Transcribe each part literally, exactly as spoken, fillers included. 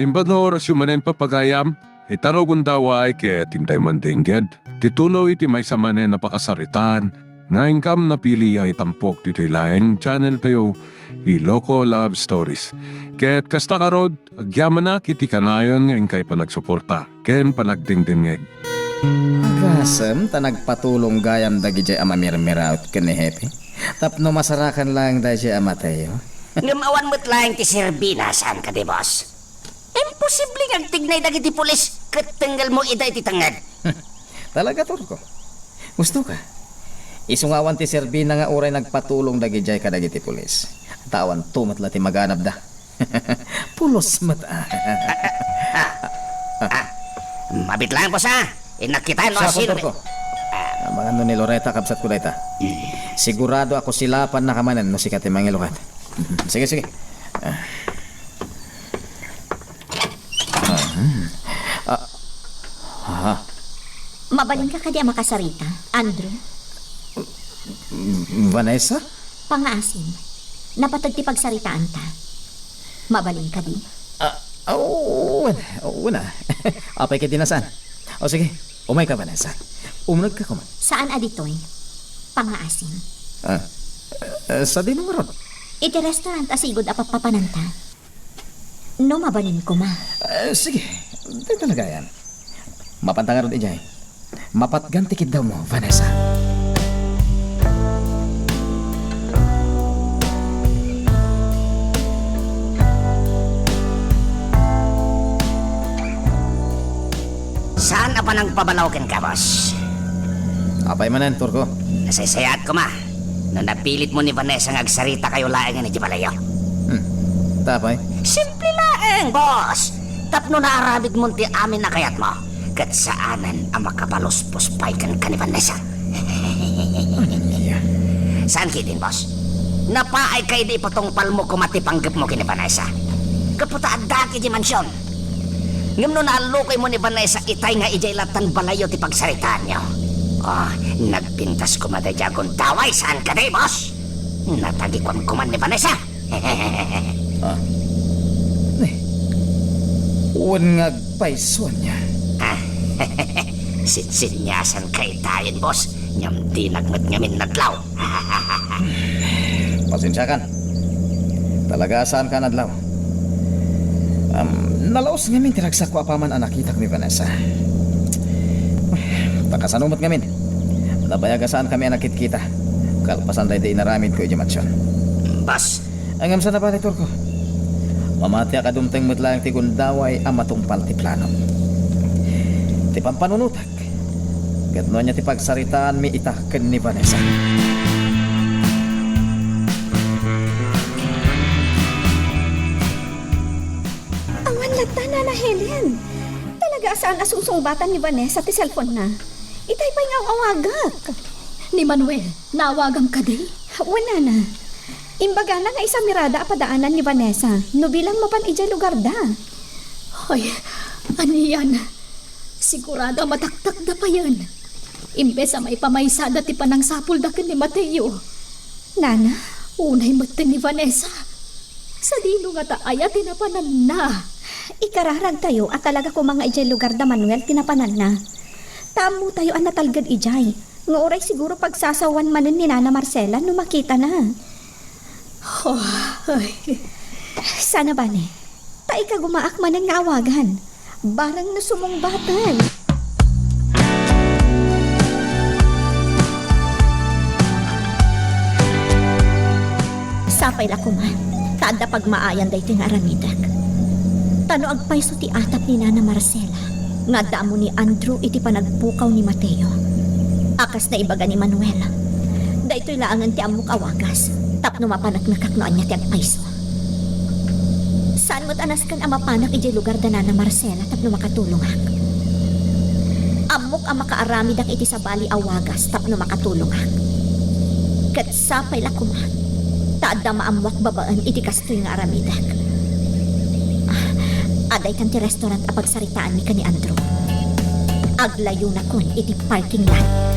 Imbag nga orasyo manen, papagayam, ita nga gundaway ket intay mandengged ti tuloy ti maysa manen a pakasaritaan nga inkam napili a itampok ditoy laeng channel tayo, Iloko Love Stories. Ket kasta ngarud, agyamanak iti kanayon nga inkay panagsuporta ken panagdengdengngeg. Agasem ta nagpatulong gayam dagidiay a mamirmiraut ken ni Hepe tapno masarakan laeng daydiay a Mateo. Ngem awan met laeng ti serbina, saan kadi, boss? Imposible nga agtignay dagiti pulis ket tenggelmo ida iti tengnged. Talaga, Turko? Gustoka? Isu nga awan ti serbina nga uray nagpatulong dagidiay kadagiti pulis. Ta awanto met la ti maganabda. Pulos met, a. Ah, ah, mabiit laeng, boss, a. Innak kitaen no Sapon, asino. Turko. Ah. Amangan no ni Loretta, kabsatko dayta. Hmm. Sigurado a kusilapannaka manen no sika ti mangilukat. Sige, sige. Ah. Ah, hmm. Ah, ah. Mabalinka kadi a makasarita, Andrew? Vanessa? Pangngaasim. Napateg ti pagsaritaanta. Mabalin kadi? Ah, ah, wen, wen a. Apay ket di na saan? O sige, umayka, Vanessa. Umnegka koma. Saan a ditoy. Pangngaasim. Ah, eh, sadino ngarud? Iti restaurant a sigud a pappapananta. No mabalin koma. Eh, sige. Dayta la gayan. Mapanta ngarud idiay. Mapatgan ti kiddawmo, Vanessa. Saan a panangpabalaw kenka, boss? Apay manen, Turko? Nasaysayaat koma no napilitmo ni Vanessa nga agsaritakayo laengen iti balayyo. Hmm. Ta apay? Simple laeng, boss. Tapno naaramidmon ti amin a kayatmo, ket saanen a makapaluspos pay kenka ni Vanessa. Ania? Saan ketdin, boss? Napaayka idi ipatungpalmo koma ti panggepmo ken ni Vanessa. Gapu ta addaak idiay mansion. Ngem no naallukoymo ni Vanessa, itay nga idiay lattan balayyo ti pagsaritaanyo. Oh, nagpintas koma daydiay a gundaway, saan kadi, boss? Natagikuan koma ni Vanessa. Ah. Eh. Wen nga agpayso ania. Ah. Sinsiniasanka itayen, boss. Ngem dinak met ngamin nadlaw. Pasensiakan. Talaga a saanka a nadlaw. Am, nalaus ngamin ti ragsakko apaman a nakitak ni Vanessa. Ta kasano met ngamin? Nabayag a saankami a nakitkita kalpasan daydi inaramidko idiay mansion. Boss. Ngem saan a bale, Turko? Mamatiak a dumteng met laeng ti gundaway a matungpal ti planom. Ti pampanunotak, ket no ania ti pagsaritaanmi ita ken ni Vanessa. Awan latta, Nana Helen. Talaga a saan a sungsungbatan ni Vanessa ti cellphone-na. Itay pay nga aw-awagak. Ni Manuel, naawagam kadi? Wen, Nana. Imbagana nga isamirada a padaanan ni Vanessa no bilang mapan idiay lugarda. Hoy, anian? Sigurado a mataktakda payen. Imbes a maipamaysada ti panangsapulda ken ni Mateo. Nana? Unay metten ni Vanessa. Sadino ngata aya ti napananna? Ikararagtayo a talaga koma nga idiay lugarda Manuel ti napananna. Ta ammotayo a natalged idiay, nga uray siguro pagsasawan manen ni Nana Marcela no makitana. Oh, ay. Saan a bale, ta ikagumaak manen nga awagan. Bareng no sumungbaten. Sapay la koma, ta adda pagmaayan daytoy nga aramidek. Ta no agpayso ti atap ni Nana Marcela nga adda ammo ni Andrew iti panagpukaw ni Mateo, a kas naibaga ni Manuel, daytoy laengen ti ammok a wagas tapno mapaneknekak no ania ti agpayso. Saan met a nasken a mapanak idiay lugar da Nana Marcela tapno makatulongak. Ammok a makaaramidak iti sabali a wagas tapno makatulongak. Ket sapay la koma, ta adda maammoak babaen iti kastoy nga aramidek. Ah, adaytan ti restaurant a pagsaritaanmi ken ni Andrew. Aglayonakon iti parking lot.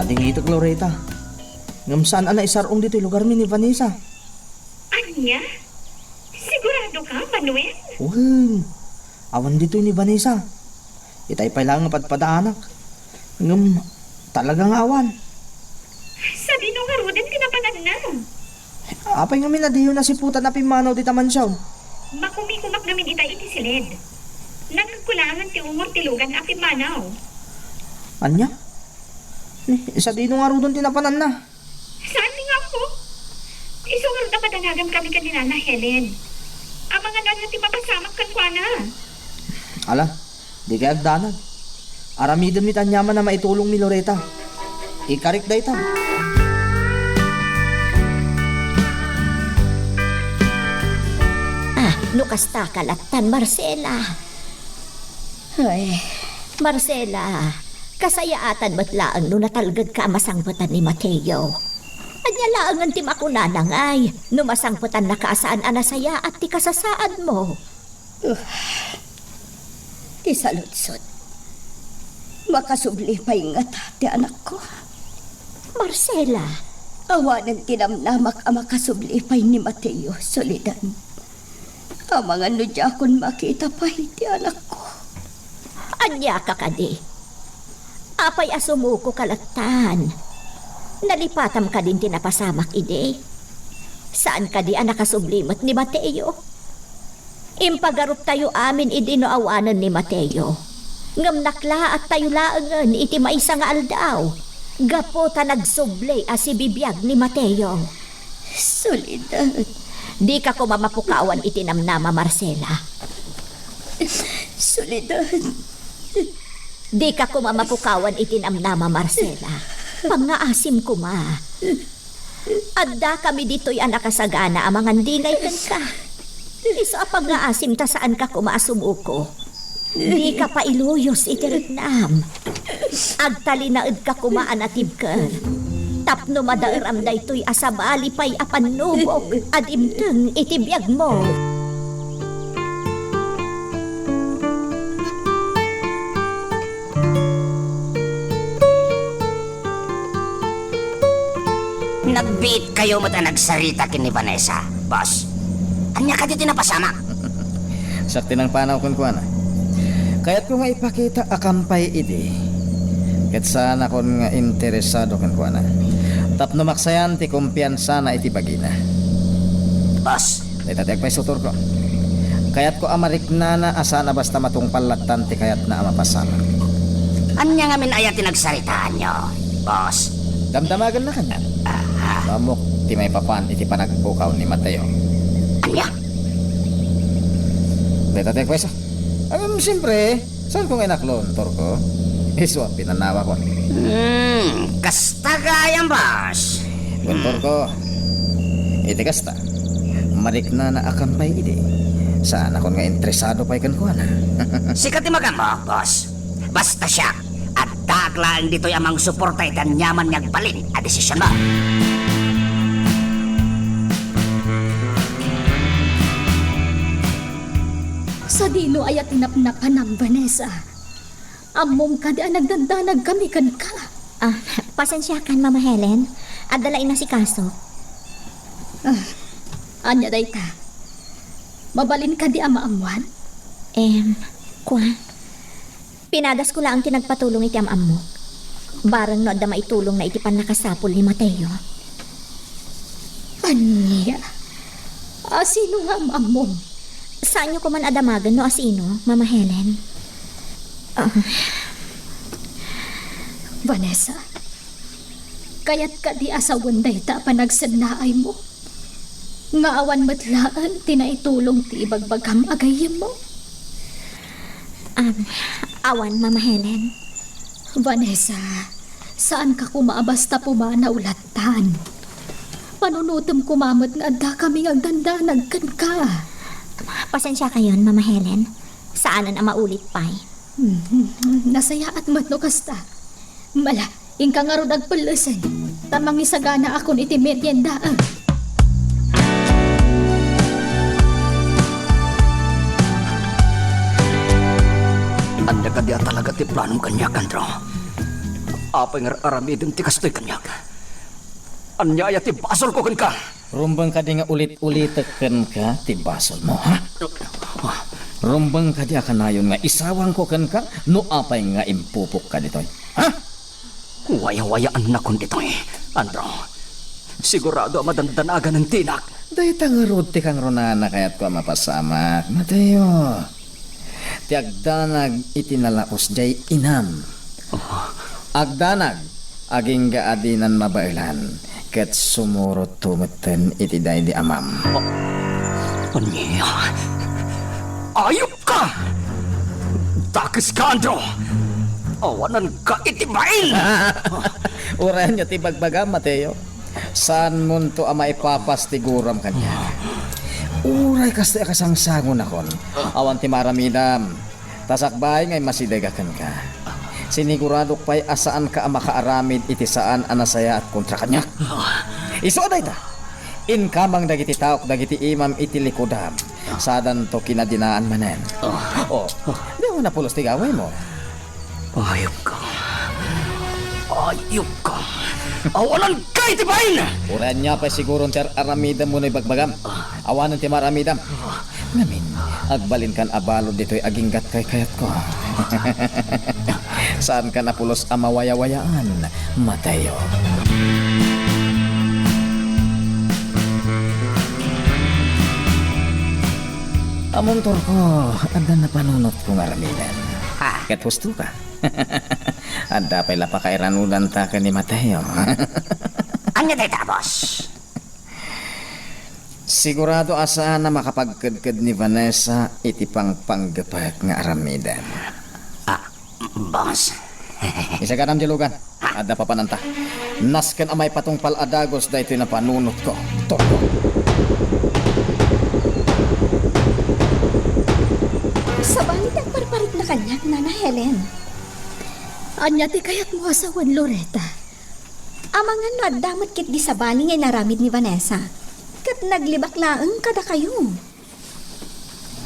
Dingitek, Loretta. Ngem saan a naisar-ong ditoy lugarmi ni Vanessa. Ania? Sigurado ka, Manuel? Wen, awan ditoy ni Vanessa. Itay pay laeng a padpadaanak. Ngem talaga nga awan. Sadino ngaruden ti napananna? Apay ngamin a diyo nasiputan a pimmanaw dita mansion? Makumikumak ngamin ita iti siled. Nangngegko laengen ti umor ti lugan a pimmanaw. Ania? Ni, sadino ngaruden ti napananna? Saan nga ammo? Isu ngarud a madanagan kami ken ni Nana Helen. Amangan ania ti mapasamak kenkuana. Ala, dikay agdanag. Aramidem ni ti aniaman a maitulongmi, Loretta. Ikarik dayta. Ah, no kasta ka lattan, Marcela. Ay, Marcela, kasayaatan met laeng no natalgedka a masangpetan ni Mateo. Ania laengen ti makunana ngay no masangpetannaka a saan a nasayaat ti kasasaadmo? Uh, ti saludsod. Makasubli pay ngata ti anakko? Marcela. Awanen ti namnamak a makasubli pay ni Mateo, Soledad. Amangan no diakon makita pay ti anakko. Ania ka kadi? Apay a sumuko ka lattan? Nalipatam kadin ti napasamak idi? Saan kadi a nakasubli met ni Mateo? Impagaruptayo amin idi no awanen ni Mateo. Ngem naklaattayo laengen iti maysa nga aldaw, gapu ta nagsubli a sibibiag ni Mateo. Soledad. Dika koma mapukawan iti namnama, Marcela. Soledad. Dika koma mapukawan iti namnama, Marcela. Pangngaasim koma. Adda kami ditoy a nakasagana a mangandingay kenka. Isu a pangngaasim ta saanka koma a sumuko. Dika pailuyos iti riknam. Agtalinaedka koma a natibker tapno madaeram daytoy a sabali pay a pannubok a dimteng iti biagmo. Nagbiitkayo met a nagsarita ken ni Vanessa, boss. Ania kadi ti napasamak? Siak ti nangpanaw kenkuana. Kayatko nga ipakita a kampay idi ket saanakon nga interesado kenkuana tapno maksayan ti kumpiansana iti bagina. Boss, Dayta ti agpayso, Torko. Kayatko a mariknana a saan a basta matungpal lattan ti kayatna a mapasamak. Ania ngamin aya ti nagsaritaanyo, boss? Damdamagenna kaniak. Aha. No ammok ti maipapan iti panagpukaw ni Mateo. Ania? Dayta ti agpayso. Ngem, siyempre, saanko nga inaklon, Torko. Isu a pinannawakon. Hmm, kasta gayam, boss. Wen, Torko, iti kasta, mariknana a kampay idi. Saanakon nga interesado pay kenkuana. Sika ti magammo, boss. Basta siak, addaak laeng ditoy a mangsuporta iti aniaman nga agbalin a desisionmo. Sadino aya ti napnapanam, Vanessa? Ammom kadi a nagdandanag kami kenka? Ah, pasensiakan, Mama Helen. Adda la inasikaso. Ah, ania dayta? Mabalin kadi a maammuan? Em, kua. Pinadasko laeng ti nagpatulong iti am-ammok. Bareng no adda maitulongna iti pannakasapul ni Mateo. Ania? Asino nga am-ammom? Saanyo koman a damagen no asino, Mama Helen. Ah. Vanessa, kayat kadi a sawen dayta a panagsennaaymo? Nga awan met laeng ti naitulong ti ibagbagam a gayyemmo? Am, awan, Mama Helen. Vanessa, saanka koma a basta pumanaw lattan. Panunotem koma met nga addakami nga agdandanag kenka. Pasensiakayon, Mama Helen. Saanen a maulit pay. Hmm, nasayaat met no kasta. Mala, inka ngarud agpellesen, ta mangisaganakon iti meriendaem. Ania kadi a talaga ti planom kaniak, Andrew? Apay nga ar-aramidem ti kastoy kaniak? Ania aya ti basolko kenka? Rumbeng kadi nga ulit-ulitek kenka ti basolmo, ha? Rumbeng kadi a kanayon nga isawangko kenka no apay nga impupokka ditoy, ha? Wayawayaannakon ditoy, Andrew. Sigurado a madandanagan ti inak. Dayta ngarud ti kangrunaan a kayatko a mapasamak, Mateo. Ti agdanag iti nalaos diay inam. Oh. Agdanag, agingga a dinan mabaelan, ket sumurotto metten iti daydi amam. Oh. Ania? Ayupka! Dakeska, Andrew! Awananka iti bain! Uray ania ti bagbagam, Mateo. Saanmonto a maipapas ti guram kaniak. Uray kastoy a kasangsangonakon, awan ti maaramidam. Ta sakbay nga immasideg a kenka. Siniguradok pay a saanka a makaaramid iti saan a nasayaat kontra kaniak. Isu a dayta, inkamang dagiti taok dagiti imam iti likudam. Sadanto kinadinaan manen. Oh, di awan a pulos ti gawaymo. Ayupka. Ayupka. Awananka iti bain! Uray ania pay siguron ti ar-aramidem wenno ibagbagam. Awanen ti maaramidam. Ngamin, agbalinkan a balud ditoy aginggat kaykayatko. Saankan a pulos a mawayawayaan, Mateo. Amuntorko, adda napanunotko nga aramiden. Ha? Ket husto ka. Adda pay la pakairanudanta ken ni Mateo. Ania dayta, boss? Sigurado a saan a makapagkedked ni Vanessa iti pangpanggepek nga aramiden. Ah, boss. Isaganam diay lugan. Adda papananta. Nasken a maipatungpal a dagus daytoy napanunotko. Turko. Sabali ti agparparikna kaniak, Nana Helen. Ania ti kayatmo a sawen, Loretta? Amangan no adda met ketdi sabali nga inaramid ni Vanessa. Ket naglibak laeng kadakayo.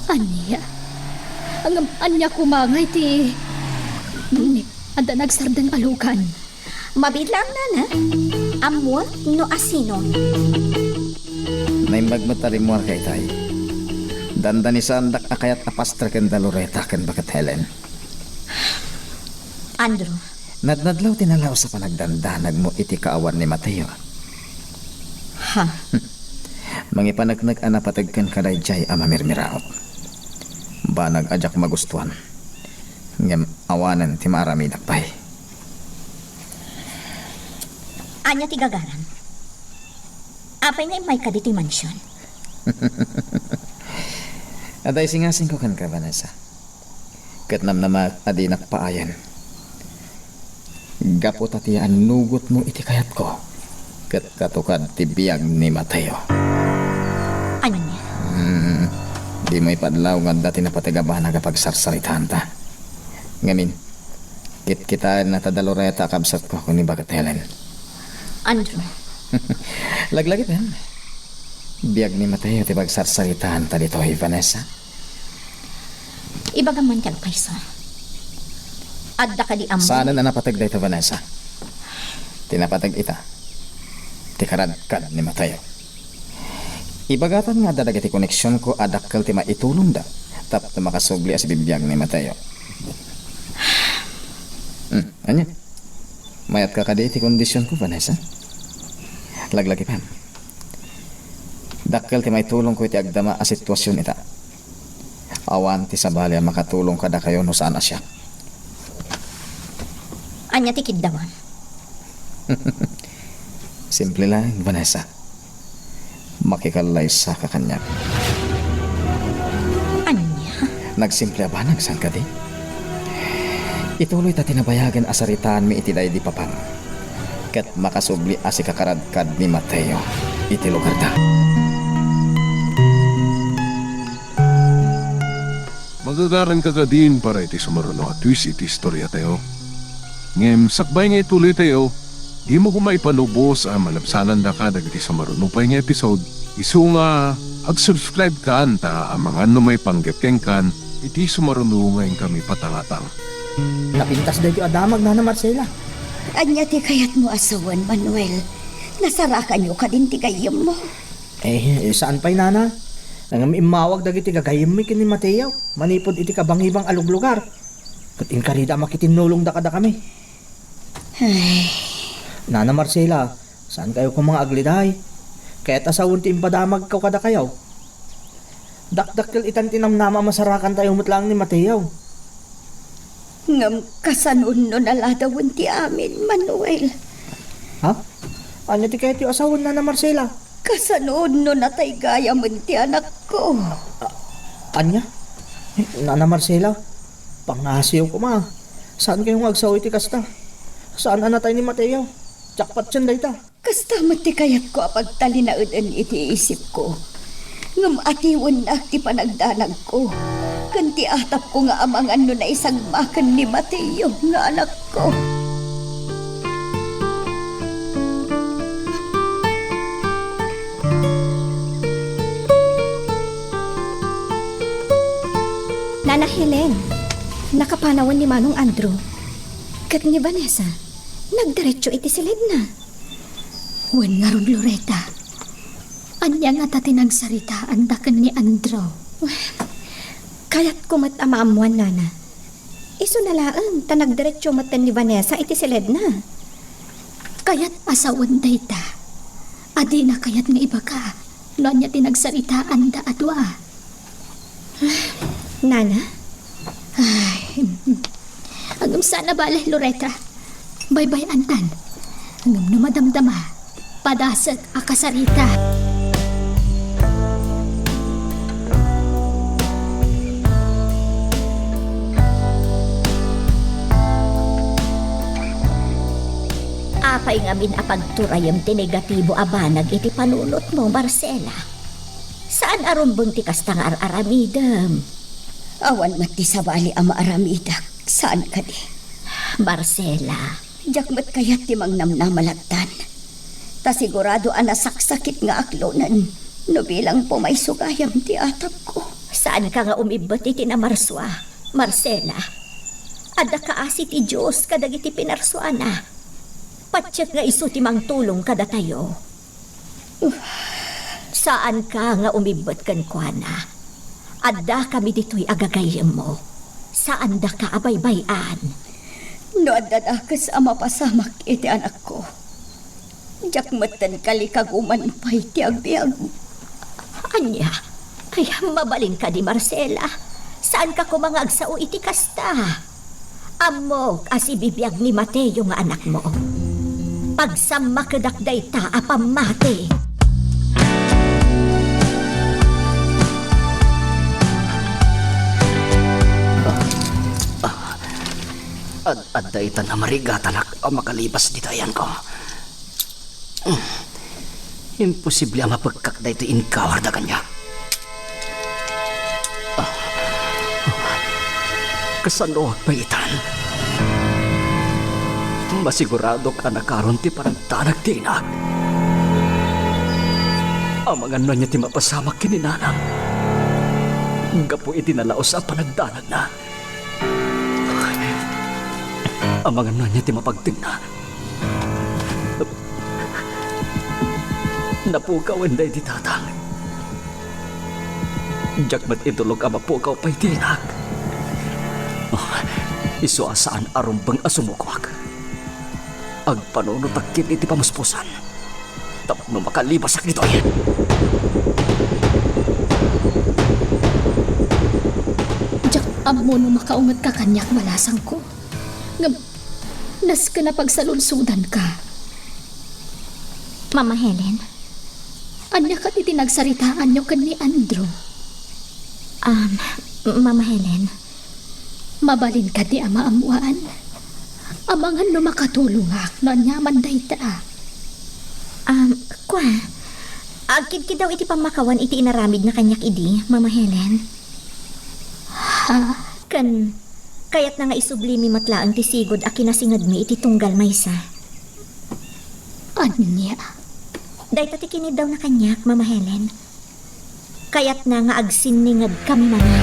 Ania? Ngem ania koma ngay ti, hmm, adda nagsardeng a lugan? Mabiit laeng, Nana. Ammoak no asino. Naimbag met a rimmuarka itay. Dandanisaandak a kayat a pastreken da Loretta ken baket Helen. Andrew. Nadnadlaw ti nalaus a panagdandanagmo iti kaawan ni Mateo. Ha? Mangipaneknek a napateg kenka daydiay a mamirmiraot. Banag a diak magustuan. Ngem awanen ti maaramidak pay. Ania ti gagaram? Apay nga immayka ditoy mansion? Adda isingasingko kenka, Vanessa. Ket namnamaek a dinak paayen. Gapu ta ti annugotmo iti kayatko, ket katukad ti biag ni Mateo. Ania? Hmm, dimo ipadlaw nga adda ti napateg a banag a pagsarsaritaanta. Ngamin, kitkitaenna ta da Loretta a kabsatko ken ni baket Helen. Andrew. Laglagipem. Biag ni Mateo ti pagsarsaritaanta ditoy, Vanessa. Ibagam man ti agpayso. Adda kadi ammom? Saanen a napateg dayta, Vanessa. Ti napateg ita, ti karadkad ni Mateo. Ibagatan nga adda dagiti koneksionko a dakkel ti maitulongda tapno makasubli a sibibiag ni Mateo. Hmm, ania? Mayatka kadi iti kondisionko, Vanessa? Laglagipem. Dakkel ti maitulongko iti agdama a situasion ita. Awan ti sabali a makatulong kadakayo no saan a siak. Ania ti kiddawam? Simple laeng, Vanessa. Makikallaysaka kaniak. Ania? Nagsimple a banag, saan kadi? Ituloy ta ti nabayagen a saritaanmi iti daydi papam. Ket makasubli a sikakaradkad ni Mateo iti lugarda. Magagaranka kadin para iti sumaruno a twist iti istoriatayo. Ngem sakbay nga ituloytayo, dimo koma ipanubos a malabsanandaka dagiti sumaruno pay nga episode. Isu nga, ag-subscribe kan ta amangan no maipanggep kenkan iti sumaruno nga inkami patangatang. Napintas daytoy a damag, Nana Marcela. Ania ti kayatmo a sawen, Manuel? Nasarakanyo kadin ti gayyemmo? Eh, saan pay, nana. Ngem immawag dagiti gagayyemmi ken ni Mateo manipud iti kabangibang a luglugar. Ket inkarida a makitinnulongda kadakami. Ay. Nana Marcela, saankayo koma nga agliday. Kayat a sawen ti impadamagko kadakayo. Dakdakkel itan ti namnama a masarakantayo met laeng ni Mateo. Ngem kasano no naladawen ti amin, Manuel? Ha? Ania ti kayatyo a sawen, Nana Marcela? Kasano no natay gayamen ti anakko? A-, ania? Eh, Nana Marcela, pangngasiw koma. Saankayo nga agsao iti kasta? Saan a natay ni Mateo? Diak patien dayta. Kasta met ti kayatko a pagtalinaeden iti isipko. Ngem atiwennak ti panagdanagko ken ti atapko nga amangan no naisagmaken ni Mateo nga anakko. Nana Helen, nakapanawen ni Manong Andrew ket ni Vanessa. Nagdiretso iti siledna. Wen ngarud, Loretta, ania ngata ti nagsaritaanda ken ni Andrew? Kayatko met a maammuan, nana. Isuna laeng ta nagdiretso metten ni Vanessa iti siledna. Kayat a sawen dayta. A dina kayat nga ibaga no ania ti nagsaritaanda a dua. Nana? Ay, ngem saan a bale, Loretta. Baybay-antan. Ngem no madamdama, padasek a kasarita. Apay ngamin a pagturayem ti negatibo a banag iti panunotmo, Marcela? Saan a rumbeng ti kasta nga ar-aramidem. Awan met ti sabali a maaramidak, saan kadi? Marcela. Diak met kayat ti mangnamnama lattan. Ta sigurado a nasaksakit nga aklonen no bilang pumayso gayam ti atapko. Saanka nga umibbet iti namarsua, Marcela. Adda kaasi ti Dios kadagiti pinarsuana. Patiek nga isu ti mangtulong kadatayo. Saanka nga umibbet kenkuana. Addakami ditoy a gagayyemmo. Saandaka a baybay-an. No adda dakes a mapasamak iti anakko, diak metten kalikaguman pay ti agbiag. Ania? Ay, mabalin kadi, Marcela. Saanka koma nga agsao iti kasta? Ammok a sibibiag ni Mateo nga anakmo. Pagsammakedak dayta a pammati. Ad-adda itan a marigatanak a makalibas dita ayanko. Imposible a mapekkak daytoy inkawarda kaniak. Ah. Kasanoak pay itan? Masiguradok a nakaron ti panagdanag ti inak. Amangan no ania ti mapasamak ken ni nanang gapu iti nalaus a panagdanagna. Amangan no ania ti mapagtengna. Napukawen daydi tatang. Diak met itulok a mapukaw pay ti inak. Oh, isu a saan a rumbeng a sumukoak. Agpanunotak ket iti pamuspusan tapno makalibasak ditoy. Diak ammo no makaungetka kaniak, balasangko. Ngem, nasken a pagsaludsodanka. Mama Helen? Ania kadi ti nagsaritaanyo ken ni Andrew? Um, Mama Helen. Mabalin kadi a maammuan? Amangan no makatulongak no aniaman dayta. Um, kua, agkidkidaw iti pammakawan iti inaramidna kaniak idi, Mama Helen. Ha? Ken, kayatna nga isublimi met laeng ti sigud a kinasingedmi iti tunggal maysa. Ania? Dayta ti kiniddawna kaniak, Mama Helen. Kayatna nga agsinningedkami manen.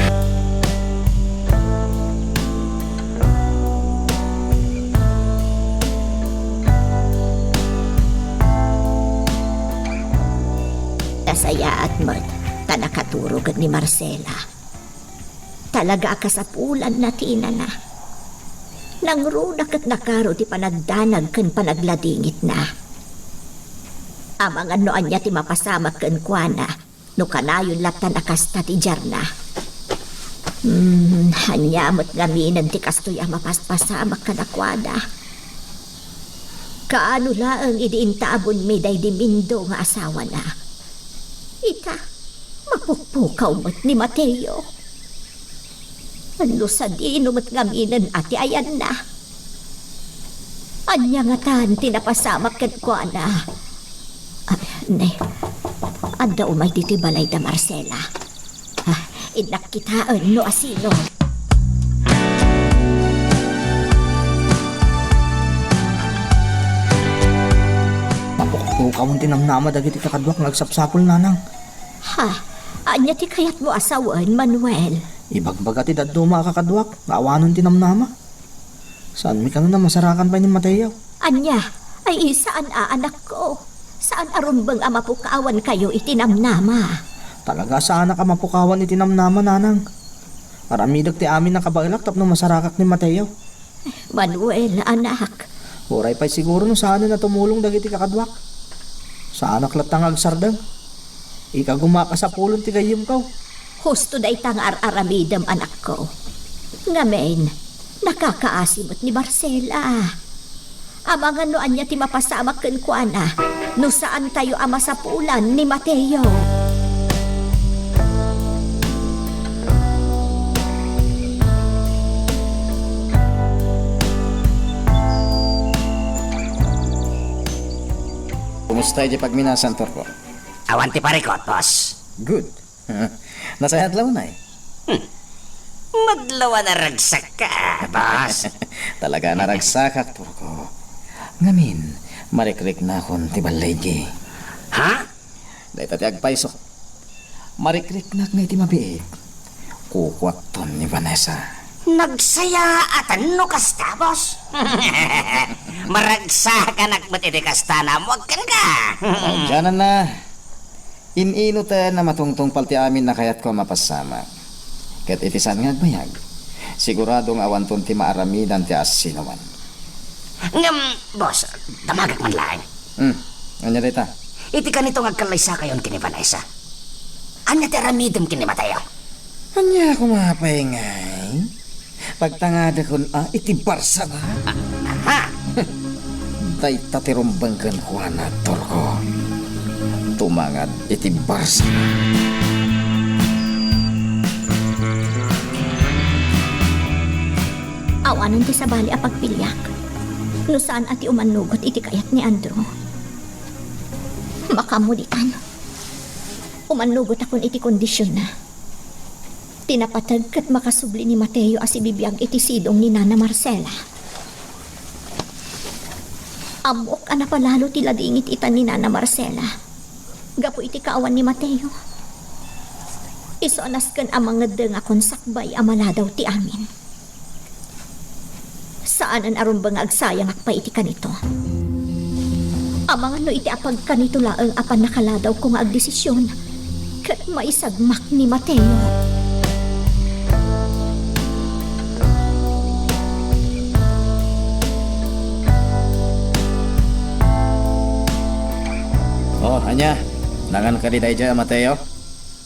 ni Marcela. Talaga a kasapulanna ti inana. Nangruna ket nakaro ti panagdanag ken panagladingitna. Amangan no ania ti mapasamak kenkuana, no kanayon latta a kasta ti diarna. Hmm, ania met ngaminen ti kastoy a mapaspasamak kadakuada? Kaano laeng idi intabonmi daydi mindo nga asawana? Ita, mapukpukaw met ni Mateo. No sadino met ngaminen a ti ayanna? Ania ngatan ti napasamak kenkuana? Ah, ne, adda umay ditoy balay da Marcela. Ah, innak kitaen no asino. Mapukpukawon ti namnama dagiti kakaduak nga agsapsapul, nanang. Ha? Ania ti kayatmo a sawen, Manuel? Ibagbaga ti dadduma a kakaduak nga awanen ti namnama. Saanmi kano a masarakan pay ni Mateo? Ania? Ay, saan a, anakko. Saan a rumbeng a mapukawankayo iti namnama. Talaga a saanak a mapukawan iti namnama, nanang. Aramidek ti amin a kabaelak tapno masarakak ni Mateo. Manuel, anak. Uray pay siguro no saanen a tumulong dagiti kakaduak. Saanak latta nga agsardeng. Ikagumak a sapulen ti gayyemko. Husto dayta nga ar-aramidem, anakko. Ngamin, nakakaasi met ni Marcela. Amangan no ania ti mapasamak kenkuana no saantayo a masapulan ni Mateo. Kumusta idiay pagminasan, Torko? Awan ti parikot, boss. Good. Nasayaat la unay. Hmm. Madlaw a naragsakka, boss. Talaga a naragsakak, Torko. Ngamin, marikriknakon ti ballaygi. Ha? Dayta ti agpayso. Marikriknak nga iti mabiit, kukuakton ni Vanessa. Nagsayaatan no kasta, boss. Maragsakanak met iti kasta, naammoak kenka. Dianan na. In-inoten a matungtungpal ti amin a kayatko a mapasama. Ket iti saan nga agbayag, sigurado nga awanton ti maaramidan ti asinoman. Ngem, boss, damagek man laeng. Hmm, ania dayta? Iti kanito nga agkallaysakayon ken ni Vanessa, ania ti aramidem ken ni Mateo? Ania koma pay ngay? Pagtangadakon a iti Barcelona? Aha! Dayta ti rumbeng kenkuana, Torko. Tumangad iti Barcelona. Awanen ti sabali a pagpiliak. No saan a ti umannugot iti kayat ni Andrew. Makaammo ditan. Umannugotakon iti kondisionna. Ti napateg ket makasubli ni Mateo a sibibiag iti sidong ni Nana Marcela. Ammok a napalalo ti ladingit ita ni Nana Marcela gapu iti kaawan ni Mateo. Isu a nasken a mangeddengakon sakbay a maladaw ti amin. Saanen a rumbeng nga agsayangak pay iti kanito. Amangan no iti apagkanito laeng a pannakaladaw ko nga agdesisyon ket maisagmak ni Mateo. Oh, ania? Nangan kadi daydiay a Mateo?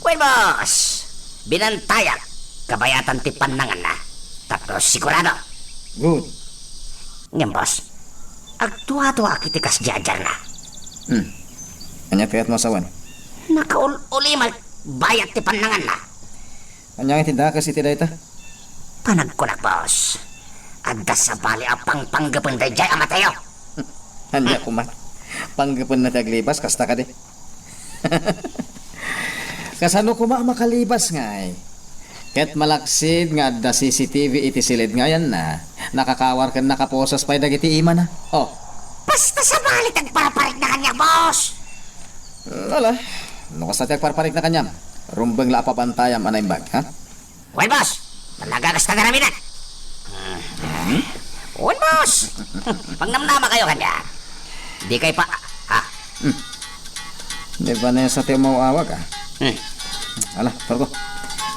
Wen, boss. Binantayak. Kabayatan ti pannanganna. Tapno sigurado. Good. Ngem, boss, agtuatuaak iti kasdiay a diarna. Hmm. Ania ti kayatmo a sawen? Nakaul-ulimek bayat ti pannanganna. Ania nga iti dakes iti dayta? Panagkunak, boss, adda sabali a pangpanggepen daydiay a Mateo. Ania koma? Panggepenna ti aglibas, kasta kadi? Kasano koma a makalibas ngay? Ket malaksid nga adda C C T V iti silid nga ayanna, nakakawar ken nakaposas pay dagiti imana. Oh. Basta sabali ti agparparikna kaniak, boss. Ala, no kasta ti agparparikna kaniam, rumbeng la a pabantayam a naimbag, ha? Wen, boss. Talaga kasta nga aramiden. Hmm? Wen, boss. Pangnamnamakayo kaniak. Dikay pa, ah. Hmm. Ni Vanessa ti umaw-awag, ah. Hmm. Ala, Torgo.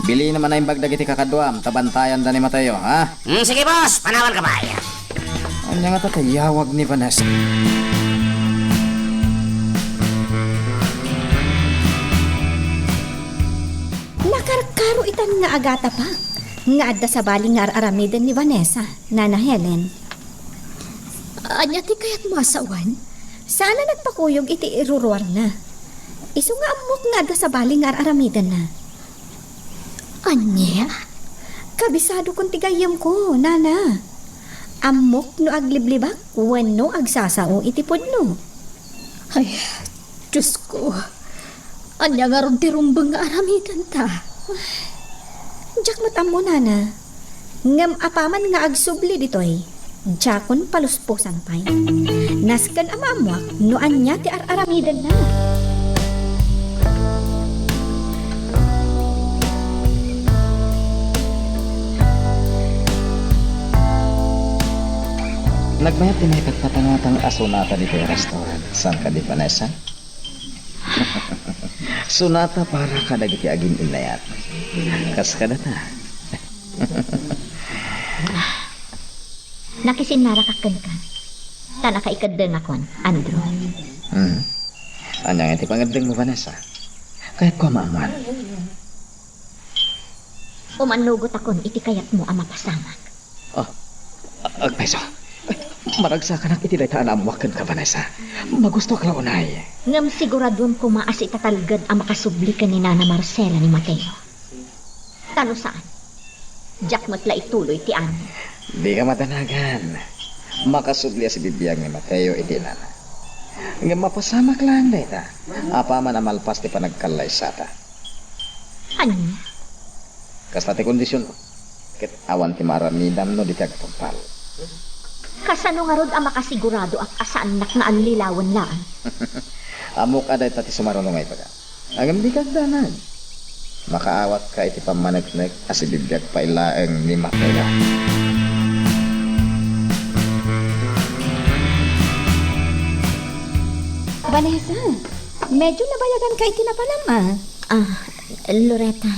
Bilina man naimbag dagiti kakaduam, ta bantayanda ni Mateo, ha? Hmm, sige, boss. Panawanka pay. Ania nga ta tayawag ni Vanessa? Nakarkaro itan nga agatapak nga adda sabali nga ar-aramiden ni Vanessa, Nana Helen. Ania ti kayatmo a sawen? Saan a nagpakuyog iti iruruarna. Isu nga ammok nga adda sabali nga ar-aramidenna. Ania? Kabisadokon ti gayyemko, Nana. Ammok no agliblibak wenno agsasao iti pudno. Ay, Diosko. Ania ngarud ti rumbeng nga aramidenta? Diak met ammo, Nana. Ngem apaman nga agsubli ditoy, diakon palusposan pay. Nasken a maammoak no ania ti ar-aramidenna. Nagmayat ti maipatpatangatang a sonata ditoy a restaurant. Saan kadi, Vanessa? Sonata para kadagiti agin-innayat. Kas kadata. Nakisinnarakak kenka, ta nakaikeddengakon, Andrew. Hmm. Ania nga ti pangeddengmo, Vanessa? Kayatko a maammoan. Umannugotakon iti kayatmo a mapasamak. Ah, agpayso. Maragsakanak iti dayta a naammoak kenka, Vanessa. Magustoak la unay. Ngem siguraduem koma a sitatalged a makasubli ken ni Nana Marcela ni Mateo. Ta no saan, diak met la ituloy ti ani. Dika madanagan. Makasubli a sibibiag ni Mateo iti inana. Ngem mapasamak laeng dayta, apaman a malpas ti panagkallaysata. Ania? Kasta ti kondisionko, ket awan ti maaramidam no di ti agtungpal. Kasano ngarud a makasiguradoak a saannak nga allilawen laeng? Ammok a dayta ti sumaruno nga ibaga. Ngem dika agdanag. Makaawatka iti pammaneknek a sibibiag pay laeng ni Mateo. Vanessa, medyo nabayaganka iti napalam, a. Ah, Loretta.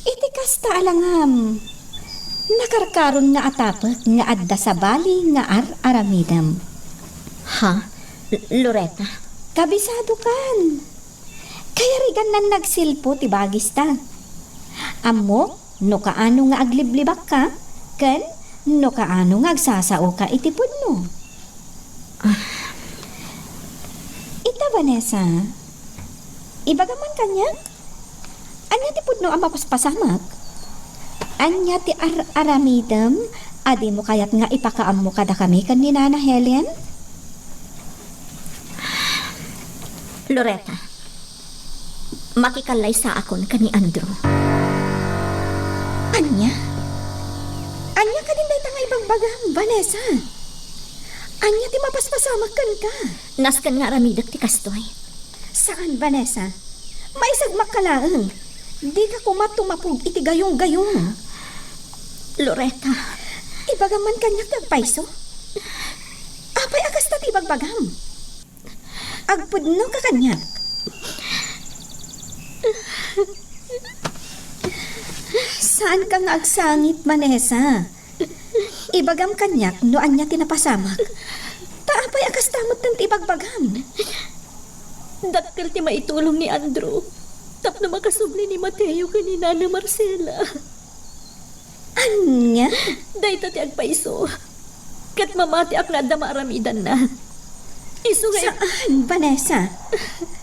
Iti kasta a langam, nakarkaron nga atapek nga adda sabali nga ar-aramidem. Ha? L-, Loretta? Kabisadokan. Kayarigannan nagsilpo ti bagista. Ammok no kaano nga agliblibakka ken no kaano nga agsasaoka iti pudno. Ah. Ita, Vanessa, ibagam man kaniak, ania ti pudno a mapaspasamak? Ania ti ar-aramidem a dimo kayat nga ipakaammo kadakami ken ni Nana Helen? Loretta, makikallaysaakon ken ni Andrew. Ania? Ania kadin dayta nga ibagbagam, Vanessa? Ania ti mapaspasamak kenka? Nasken nga aramidek ti kastoy. Saan, Vanessa. Maisagmakka laeng. Dika koma tumapog iti gayunggayung. Loretta. Ibagam man kaniak ti agpayso? Apay a kasta ti ibagbagam? Agpudnoka kaniak. Saanka nga agsangit, Vanessa. Ibagam kaniak no ania ti napasamak. Ta apay a kasta metten ti ibagbagam? Dakkel ti maitulong ni Andrew tapno makasubli ni Mateo ken ni Nana Marcela. Ania? Dayta ti agpayso. Ket mamatiak nga adda maaramidanna. Isu nga i- Saan, Vanessa?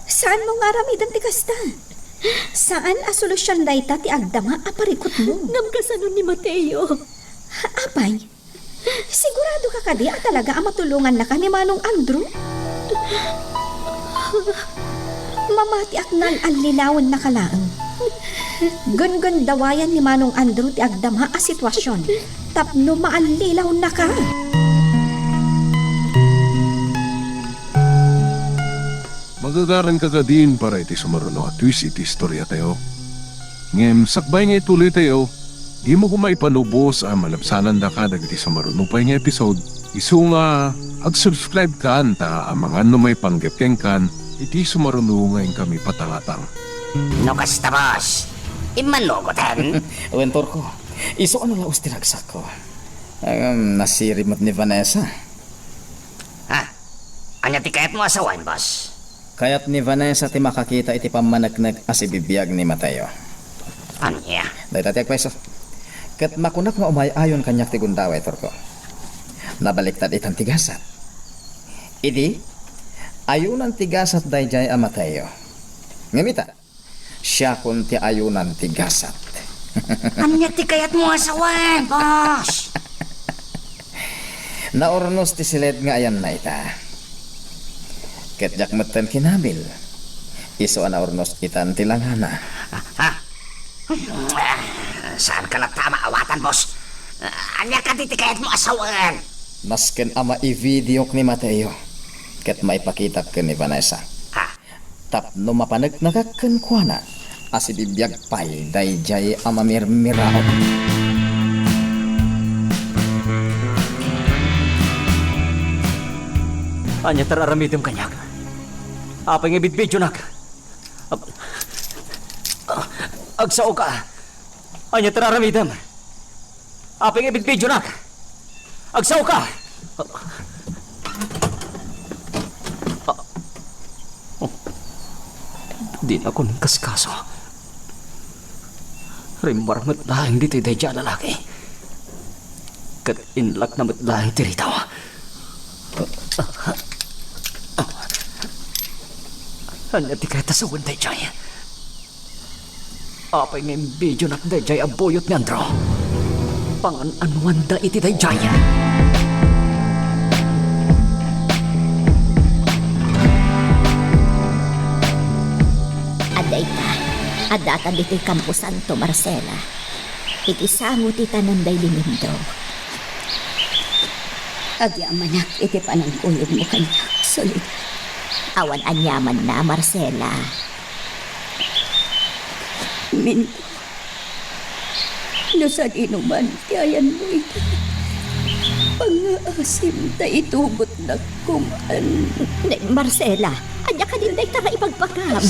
Saanmo nga aramidan ti kasta? Saan a solusion dayta ti agdama a parikutmo? Ngem kasano ni Mateo? Apay, siguradoka kadi a talaga a matulongannaka ni Manong Andrew? Mamatiak nga al-allilawennaka laeng. Gunggundawayan ni Manong Andrew ti agdama a sitwasion tapno maallilawennaka. Magagaranka kadin para iti sumaruno a twist iti istoriatayo. Ngem sakbay nga ituloytayo, dimo koma ipanubos a malabsanandaka dagiti sumaruno pay nga episode. Isu nga, ag-subscribe kan ta amangan no maipanggep kenkan iti sumaruno nga inkami patangatang. No kasta, boss, immanugoten? Wen, Torko, isu a nalaus ti ragsakko. Em, nasirib met ni Vanessa. Ha? Ania ti kayatmo a sawen, boss? Kayat ni Vanessa ti makakita iti pammaneknek a sibibiag ni Mateo. Ania? Dayta ti agpayso. Ket makunak nga umay-ayon kaniak ti gundaway, Torko. Nabaliktad itan ti gasat. Idi, ayunan ti gasat daydiay a Mateo. Ngem ita, siakon ti ayunan ti gasat. Ania ti kayatmo a sawen, boss? Naurnos ti siled nga ayanna ita. Ket diak metten kinabil. Isu a naurnos itan ti langana. Ha? Saanka latta a maawatan, boss. Ania kadi ti kayatmo a sawen? Nasken a maivideok ni Mateo ket maipakitak ken ni Vanessa. Ha? Tapno mapaneknekak kenkuana a sibibiag pay daydiay a mamirmiraot. Ania ti ar-aramidem kaniak? Apay nga ibidbidionak? Ag-, agsaoka. Ania ti ar-aramidem? Apay nga ibidbidionak? Agsaoka! Dinakon inkaskaso. Rimmuar met laeng ditoy daydiay a lalaki. Ket inlakna met laeng ti ritaw. Ania ti kayat a sawen daydiay? Apay nga imbidionak daydiay a buyot ni Andrew? Pangan-anuanda iti daydiay? Adda ita, addaka ditoy Camposanto, Marcela. Iti sango ti tanem daydi Nindo. Agyamanak iti panangkuyogmo kaniak, Soledad. Awan aniamanna, Marcela. Nindo, no sadino man ti ayanmo ita, pangngaasim ta itugotnak koma. Ne, Marcela, ania kadin dayta nga ibagbagam?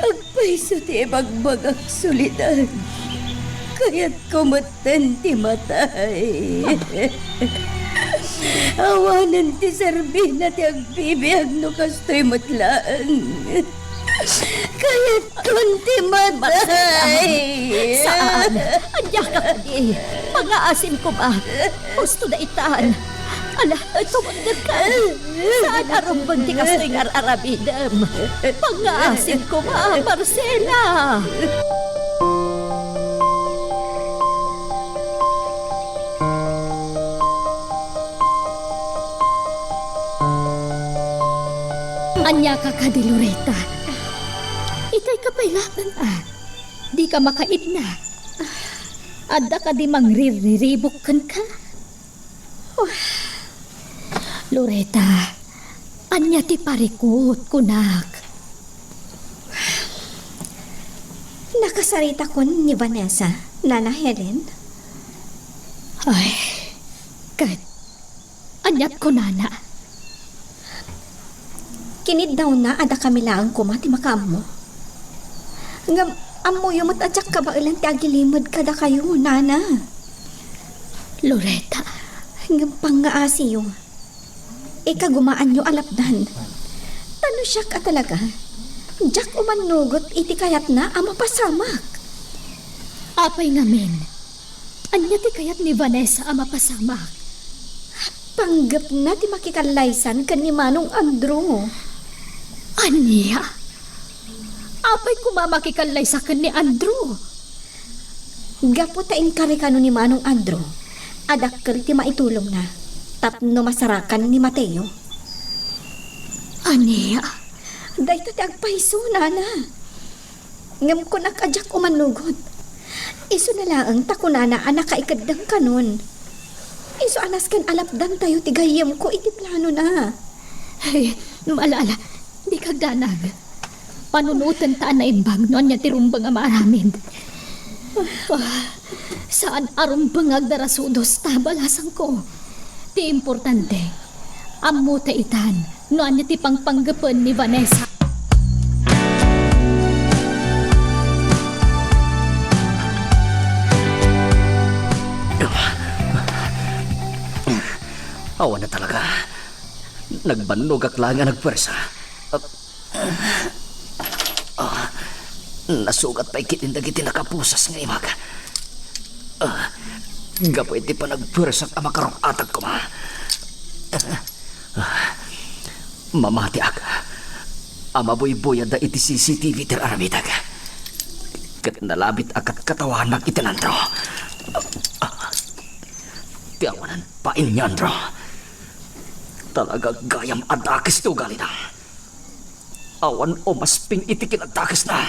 Agpayso ti ibagbagak, Soledad. Kayatko metten ti matay. Awanen ti serbina ti agbibiag no kastoy met laeng. Kayatkon ti matay. Saan? Ania ka kadi? Pangngaasim koma. Husto daytan. Ala, tumundok ka. Saan a rumbeng ti kastoy nga ar-aramidem? Pangngaasim koma, Marcela. Ania ka kadi, Loretta? Itay ka pay laeng, a. Dika makaidna. Adda kadi mangrirriribuk kenka? Loretta, ania ti parikut, kunak? Nakasaritakon ni Vanessa, Nana Helen? Ay, ket aniat kunana? Kiniddawna a dakami laeng koma ti makaammo. Ngem ammoyo met a diak kabaelan ti agilimed kadakayo, Nana. Loretta. Ngem pangngaasim. Ikagumaanyo a lapdan. Ta no siak a talaga, diak umannugot iti kayatna a mapasamak. Apay ngamin? Ania ti kayat ni Vanessa a mapasamak? Panggepna ti makikallaysan ken ni Manong Andrew. Ania? Apay koma makikallaysa ken ni Andrew? Gapu ta inkari kano ni Manong Andrew a dakkel ti maitulongna tapno masarakan ni Mateo. Ania? Dayta ti agpayso, Nana. Ngem kunak a diak umannugot. Isuna laeng ta kunana a nakaikeddeng kanon. Isu a nasken a lapdantayo ti gayyemko iti planona. Ay, ala, ala, dika agdanag. Panunotenta a naimbag no ania ti rumbeng a maaramid. Ah, saan a rumbeng nga agdarasudos ta balasangko. Ti importante, ammota itan no ania ti pangpanggepen ni Vanessa. Awan a talaga. Nagbannogak laeng a nagpuersa. Ah, ah, nasugat pay ketdin dagiti nakapusas nga imak. Ah, gapu iti panagpuersak a makaruk-atak koma. Ah, mamatiak a mabuybuyadda iti C C T V ti aramidek. Ket nalabit a katkatawanak iti nandro. Ah, ti awanan pain ni Andro. Talaga gayam a dakes ti ugalina. Awan umasping iti kinadakesna.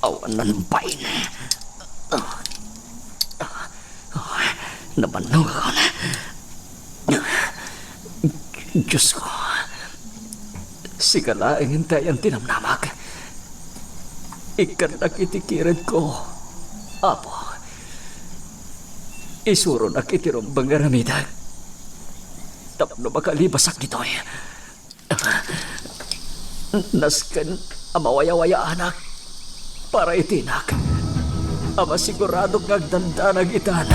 Awan nanbain. Nabannogakon. Diosko, sika laengen ti ayan ti namnamak. Ikkannak iti kiredko, Apo. Isuronak iti rumbeng nga aramidek tapno makalibasak ditoy. Nasken a mawayawayaanak para iti inak a masiguradok nga agdandanag itan.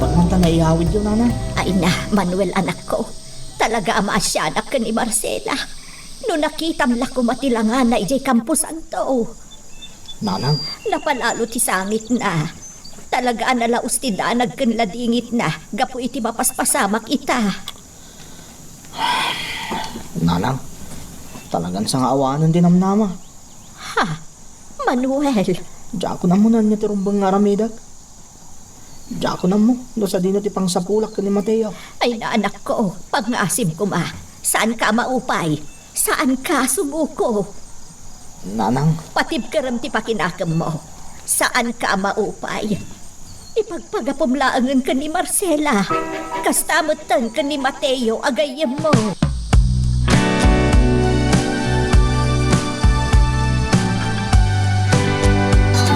Ba't man ta naiyawidyo, Nanang? Ay na, Manuel, anakko. Talaga a maasianak ken ni Marcela. No nakitam la koma ti langana idiay Camposanto. Nanang. Napalalo ti sangitna. Talaga a nalaus ti danag ken ladingitna gapu iti mapaspasamak ita. Nanang, talagan sangaawanen ti namnama. Ha? Manuel. Diakon ammo no ania ti rumbeng nga aramidek. Diakon ammo no sadino ti pangsapulak ken ni Mateo. Ay na, anakko, pangngaasim koma. Saanka a maupay. Saanka a sumuko. Nanang. Patibkerem ti pakinakemmo. Saanka a maupay. Ipagpagapum laengen ken ni Marcela. Kasta metten ken ni Mateo a gayyemmo.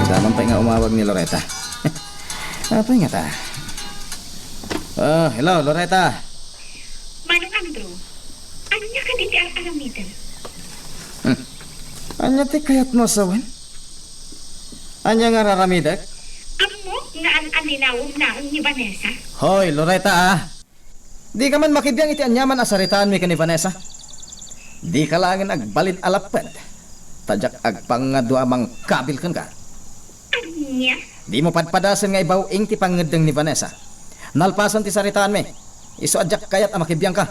Madamag pay nga umawag ni Loretta. Apay ngata? Ah, hello, Loretta. Manong Andrew, ania kadi ti ar-aramidem? Hmm. Ania ti kayatmo a sawen? Ania nga ar-aramidek? Ammok nga an-anninawem laeng ni Vanessa. Hoy, Loretta, ah. Dika man makibiang iti aniaman a saritaanmi ken ni Vanessa. Dika laengen agbalin a lapped, ta diak agpangngad a mangkabil kenka. Ania? Dimo padpadasen nga ibaw-ing ti pangngeddeng ni Vanessa. Nalpasen ti saritaanmi, isu a diak kayat a makibiangka.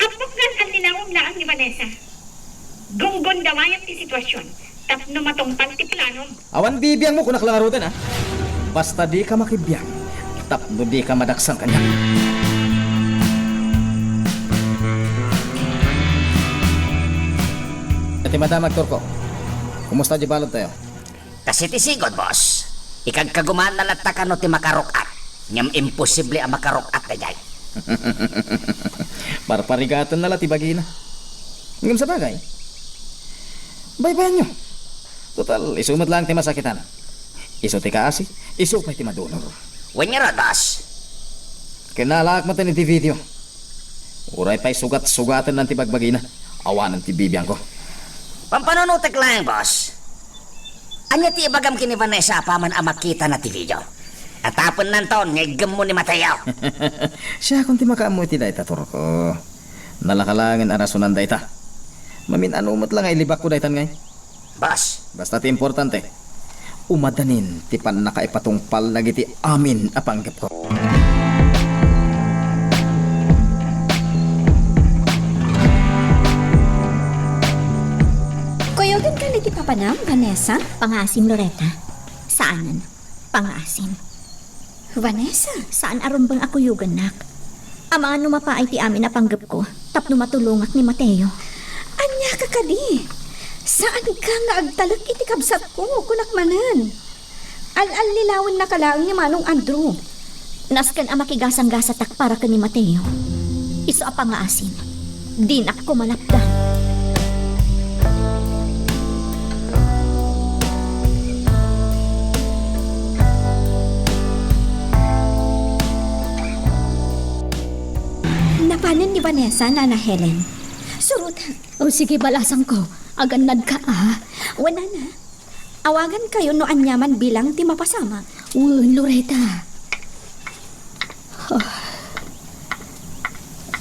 Ammok nga an-anninawem laeng ni Vanessa. Gunggundawayam ti situasion tapno matungpal ti planom. Awan bibiangmo, kunak la ngaruden, a. Basta dika makibiang tapno dika madaksan kaniak. Iti madam, agturko. Kumusta di baludtayo? Kas iti sigud, boss. Ikagkagumaanna latta kano ti makaruk-at. Ngem imposible a makaruk-at daydiay. Parparigatenna la ti bagina. Ngem sabagay, baybayanyo. Total, isu met laeng ti masakitan. Isu ti kaasi, isu pay ti madunor. Wen ngarud, boss. Kinalaak met iti video. Uray pay sugat-sugatennan ti bagbagina, awanen ti bibiangko. Pampanunotek laeng, boss. Ania ti ibagam ken ni Vanessa apaman a makitana ti video? Atapennanton nga iggemmo ni Mateo. Siakon ti makaammo iti dayta, turko. Nalaka laengen a rasonan dayta. Mamin-ano met la nga ilibakko daytan ngay. Boss. Basta ti importante, umadanin ti pannakaipatungpal dagiti amin a panggepko. Kuyogenka dagiti papanam, Vanessa? Pangaasim, Loretta. Saanen. Pangaasim. Vanessa! Saan a rumbeng a kuyogennak. Amangan no mapaay ti amin a panggepko tapno matulongak ni Mateo. Ania ka kadi? Saanka nga agtalek iti kabsatko, kunak manen. Al-allilawennaka laeng ni Manong Andrew. Nasken a makigasanggasatak para ken ni Mateo. Isu a pangaasim. Dinak koma lapdan. Napanen ni Vanessa, Nana Helen. Surot. O sige, balasangko. Agannadka, a. Wen, nana. Awagankayo no aniaman bilang ti mapasamak. Wen, Loretta. Oh.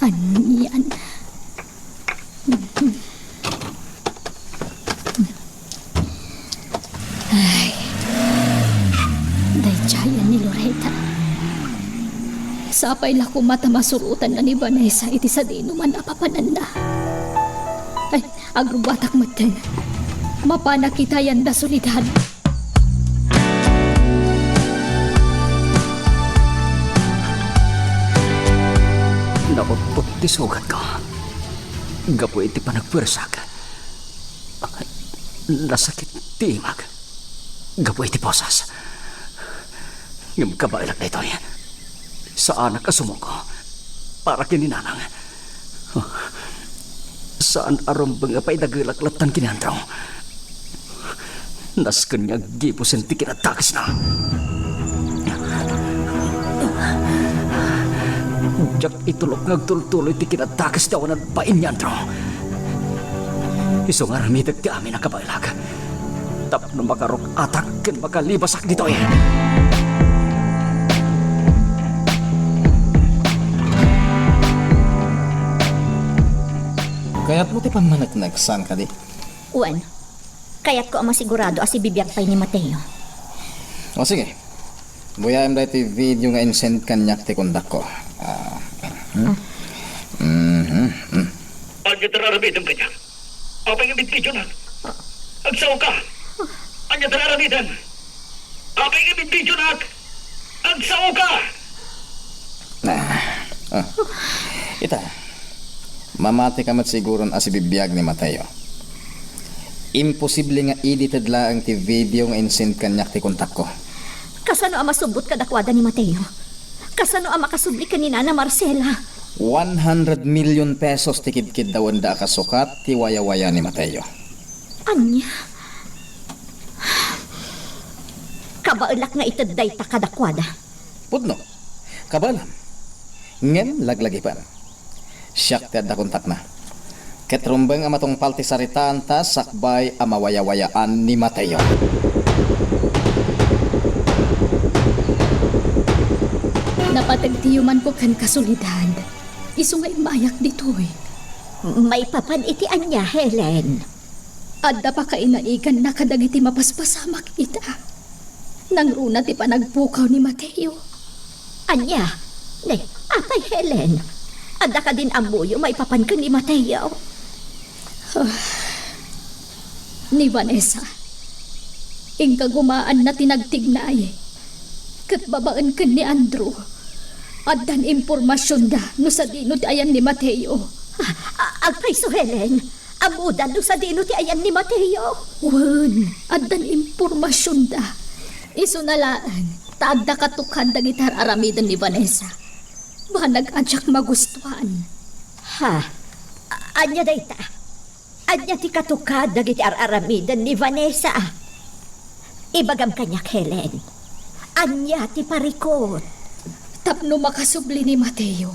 Anian. Ay, daydiayen ni Loretta. Sapay la koma ta masurotanna ni Vanessa iti sadinoman a papananna. Ay, agrubbuatak metten. Mapanak ita, Soledad. Nautpot ti sugatko gapu iti panagpuersak. Nasakit ti imak gapu iti poses. Ngem kabaelak daytoy. Saanak a sumuko para ken ni nanang. Saan a rumbeng a paidagelak latta ken ni Andrew. Nasken nga aggibusen ti kinadakesna. Diak itulok nga agtultuloy ti kinadakes ti awanan bain ni Andrew. Isu nga aramidek ti amin a kabaelak tapno makaruk-atak ken makalibasak ditoy. Kayatmo ti pammaneknek, saan kadi? Wen, kayatko a masigurado a sibibiag pay ni Mateo. O sige, buyaem daytoy video nga insend kaniak ti kontakko. Ah, hmm? Mhm, hmm. Ania ti ar-aramidem kaniak? Apay nga bidbidionak? Agsaoka! Ania ti ar-aramidem? Apay nga bidbidionak? Agsaoka! Ah, ah. Ita, mamatika met siguron a sibibiag ni Mateo. Imposible nga edited laeng ti video nga insend kaniak ti kontakko. Kasano a masubbot kadakuada ni Mateo? Kasano a makasubli ken ni Nana Marcela? One hundred million pesos ti kidkiddawenda a kasukat ti wayawaya ni Mateo. Ania? Kabaelak nga ited dayta kadakuada. Pudno. Kabaelam. Ngem laglagipen. Siak ti adda kontakna. Ket rumbeng a matungpal ti saritaanta sakbay a mawayawayaan ni Mateo. Napateg ti yumanko kenka, Soledad. Isu nga immayak ditoy. Maipapan iti ania, Helen? Adda pakainaigannaka dagiti mapaspasamak ita. Nangruna ti panagpukaw ni Mateo. Ania? Ne, apay, Helen? Adda kadin ammoyo maipapan ken ni Mateo? Ah, ni Vanessa. Inka gumaanna ti nagtignay. Ket babaen ken ni Andrew, addan impormasionda no sadino ti ayan ni Mateo. Ah, a-, agpayso, Helen? Ammoda no sadino ti ayan ni Mateo? Wen, addan impormasionda. Isuna laeng ta adda katukad dagiti ar-aramiden ni Vanessa. Banag a diak magustuan. Ha? A-, ania dayta? Ania ti katukad dagiti ar-aramiden ni Vanessa? Ibagam kaniak, Helen. Ania ti parikut? Tapno makasubli ni Mateo,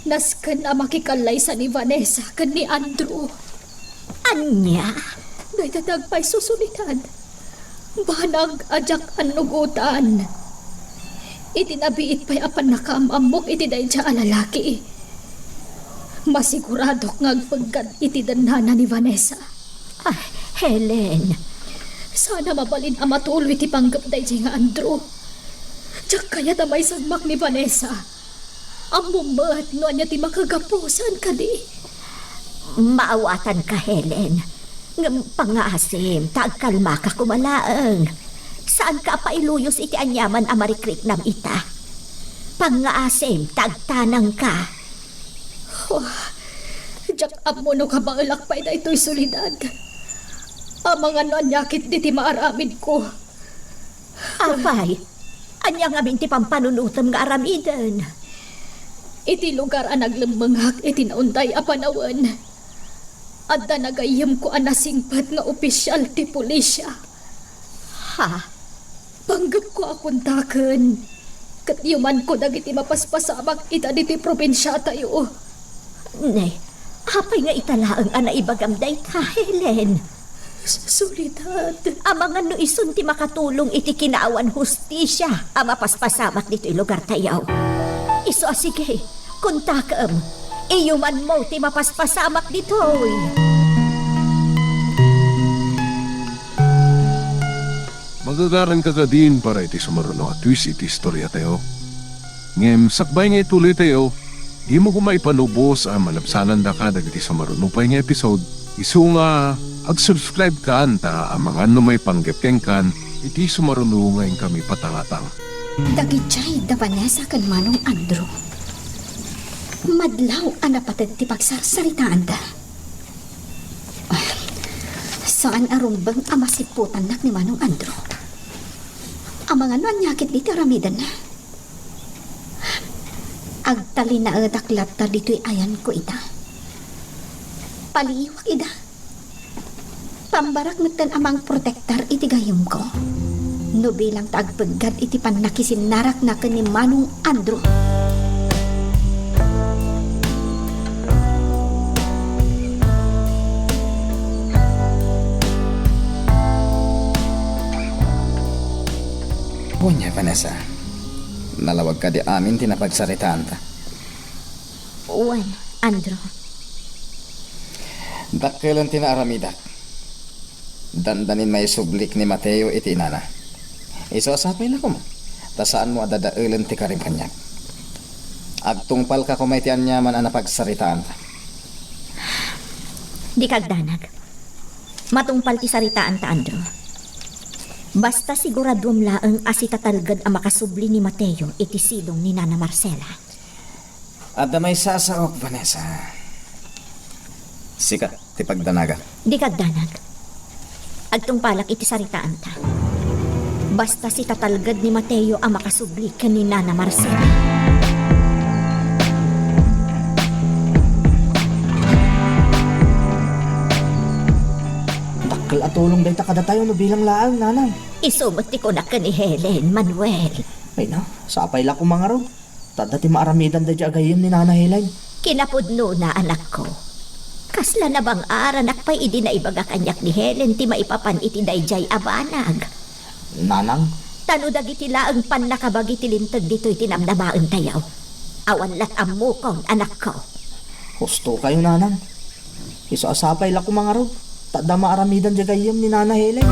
nasken a makikallaysa ni Vanessa ken ni Andrew. Ania? Dayta ti agpayso, Soledad. Banag a diak annugotan. Iti nabiit pay a pannakaam-ammok iti daydiay a lalaki, masiguradok nga agpeggad iti dennana ni Vanessa. Ah, Helen. Saan a mabalin a matuloy ti panggep daydiay nga Andrew. Diak kayat a maisagmak ni Vanessa. Ammom met no ania ti makagapu, saan kadi? Maawatanka, Helen. Ngem pangngaasim ta agkalmaka koma laeng. Saanka a pailuyos iti aniaman a marikriknam ita. Pangngaasim ta agtanangka. Oh, diak ammo no kabaelak pay daytoy, Soledad. Amangan no ania ketdi ti maaramidko. Apay, ania ngamin ti pampanunotem nga aramiden? Iti lugar a naglemmengak iti naunday a panawen, adda nagayyemko a nasingpet nga opisial ti pulisya. Ha? Panggepko a kontaken ket yumanko dagiti mapaspasamak ita ditoy probinsiatayo. Ne, Apay nga ita laeng a naibagam dayta, Helen? Soledad. Amangan no isun ti makatulong iti kinaawan hustisia a mapaspasamak ditoy lugartayo. Isu a sige, kuntakem, iyumanmo ti mapaspasamak ditoy. Magagaranka kadin para iti sumaruno a twist iti istoriatayo. Ngem sakbay nga ituloytayo, dimo koma ipalubos a malabsanandaka dagiti sumaruno pay nga episode, isu nga ag-subscribe kan ta amangan no maipanggep kenkan iti sumaruno nga inkami patangatang. Dagidiay da Vanessa ken Manong Andrew. Madlaw a napated ti pagsarsaritaanda. Ah, saan a rumbeng a masiputannak ni Manong Andrew. Amangan no ania ketdi ti aramidenna. Agtalinaedak latta ditoy ayanko ita. Paliiwak ida. Pambarak metten a mangprotektar iti gayyemko. No bilang ta agpeggad iti pannakisinnarana ken ni Manong Andrew. Ania, Vanessa? Nalawag kadi amin ti napagsaritaanta? Wen, Andrew. Dakkelen ti naaramidak. Dandanin maisublik ni Mateo iti inana. Isu a sapay la koma, ta saanmo a dadaelen ti karim kaniak. Agtungpalka koma iti aniaman a napagsaritaanta. Dika agdanag. Matungpal ti saritaanta, Andrew. Basta siguraduem laeng a sitatalged a makasubli ni Mateo iti sidong ni Nana Marcela. Adda maysasaok, Vanessa. Sika ti pagdanagak. Dika agdanag. Agtungpalak iti saritaanta. Basta sitatalged ni Mateo a makasubli ken ni Nana Marcela. Dakkel a tulong dayta kadatayo no bilang laeng, Nanang. Isu met ti kunak ken ni Helen, Manuel. Ay na, sapay la koma ngarud. Ta adda ti maaramidan daydiay a gayyem ni Nana Helen. Kinapudnona, anakko. Kasla nabang-aranak pay idi naibaga kaniak ni Helen ti maipapan iti daydiay a banag. Nanang? Ta no dagiti laeng pannakabagi ti linteg ditoy ti namnamaentayo, awan lat' ammokon, anakko. Husto kayo, Nanang. Isu a sapay la koma ngarud, ta adda maaramidan diay gayyem ni Nana Helen.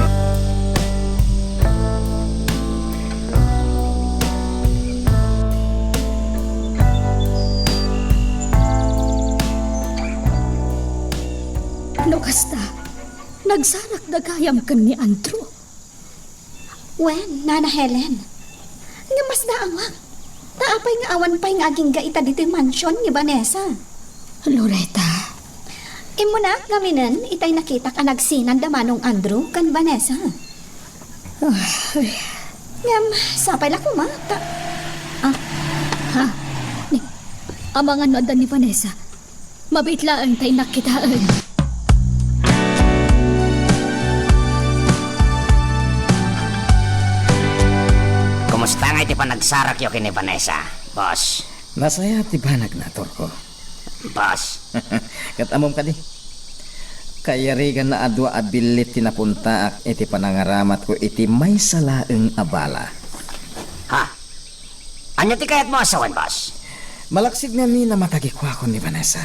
No kasta, nagsarakda gayam ken ni Andrew. Wen, Nana Helen. Ngem masdaawak. Ta apay nga awan pay nga agingga ita ditoy mansion ni Vanessa? Loretta. Immunak ngaminen itay nakitak a nagsinan da Manong Andrew ken Vanessa. Ay. Ngem, sapay la koma, ta, ah. Ha? Ni, amangan no adda ni Vanessa. Mabiit laeng ta innak kitaen. Kumusta ngay ti panagsarakyo ken ni Vanessa, boss? Nasaya ti banagna, Turko. Boss. Ket ammom kadi? Kayariganna a dua a billit ti napuntaak iti panangaramatko iti maysa laeng a bala. Ha? Ania ti kayatmo a sawen, boss? Malaksid ngamin a matagikuakon ni Vanessa.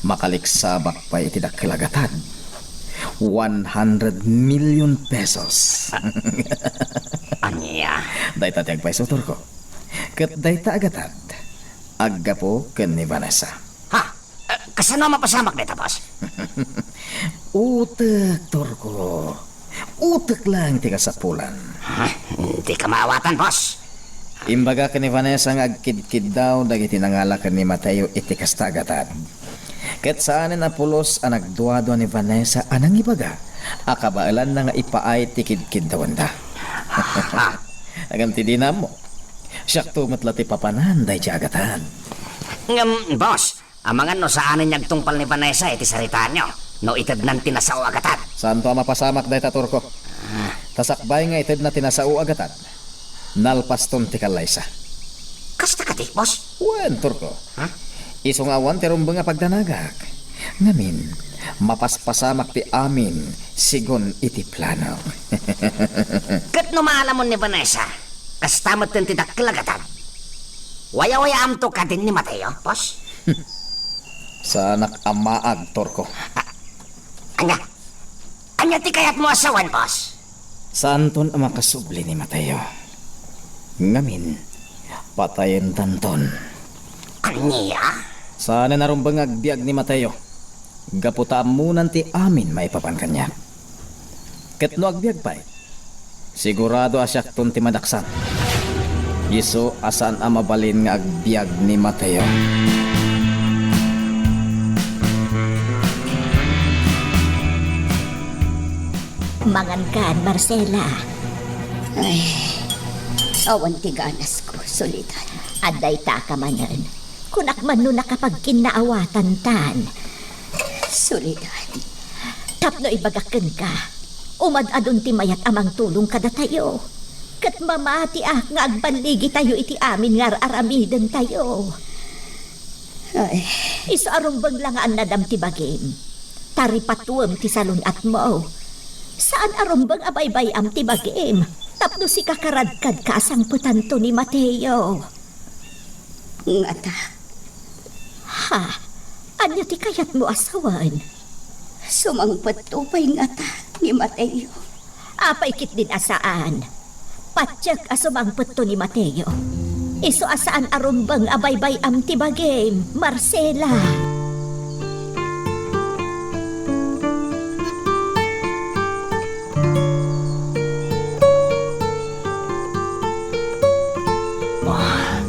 Makaliksabak pay iti dakkel a gatad. One hundred million pesos. Ania? Dayta ti agpayso, Turko. Ket dayta a gatad, aggapu ken ni Vanessa. Ha? Eh, kasano a mapasamak dayta, boss? Utek, Turko. Utek laeng ti kasapulan. Ha? Dika maawatan, boss. Imbaga ken ni Vanessa nga agkidkiddaw dagiti nangala ken ni Mateo iti kasta a gatad. Ket saanen a pulos a nagduadua ni Vanessa a nangibaga a kabaelanna nga ipaay ti kidkiddawenda. Ngem ti dina ammo, siakto met la ti papanan daydiay a gatad. Ngem, boss, amangan no saanen nga agtungpal ni Vanessa iti saritaanyo no itednan ti nasao a gatad. Saanto a mapasamak dayta, Turko. Ah. Ta sakbay nga itedna ti nasao a gatad, nalpaston ti kallaysa. Kasta kadi, boss? Wen, Turko. Ha? Isu nga awan ti rumbeng a pagdanagak. Ngamin, mapaspasamak ti amin sigun iti planok. Ket no maalamon ni Vanessa, kasta metten ti dakkel a gatad. Wayawayaamto kadin ni Mateo, boss? Saanak a maag, Torko. Ania? Ania ti kayatmo a sawen, boss? Saanton a makasubli ni Mateo. Ngamin, patayentanton. Ania? Saanen a rumbeng nga agbiag ni Mateo. Gapu ta ammonan ti amin maipapan kaniak. Ket no agbiag pay, sigurado a siakton ti madaksan. Isu a saan a mabalin nga agbiag ni Mateo. Mangankan, Marcela. Ay, awan ti ganasko, Soledad. Adda itaka manen. Kunak man no nakapagkinnaawatantan. Soledad. Tapno ibagak kenka, umad-adun ti mayat a mangtulong kadatayo. Ket mamatiak nga agballigitayo iti amin nga ar-aramidentayo. Ay. Isu a rumbeng la nga annadam ti bagim. Ta ripatuem ti salun-atmo. Saan a rumbeng a baybay-am ti bagim. Tapno sika karadkadka a sangpetanto ni Mateo. Ngata. Ha? Ania ti kayatmo a sawen? Sumangpetto pay ngata ni Mateo. Apay ketdin a saan? Patiek a sumangpetto ni Mateo. Isu a saan a rumbeng a baybay-am ti bagim, Marcela. Ah,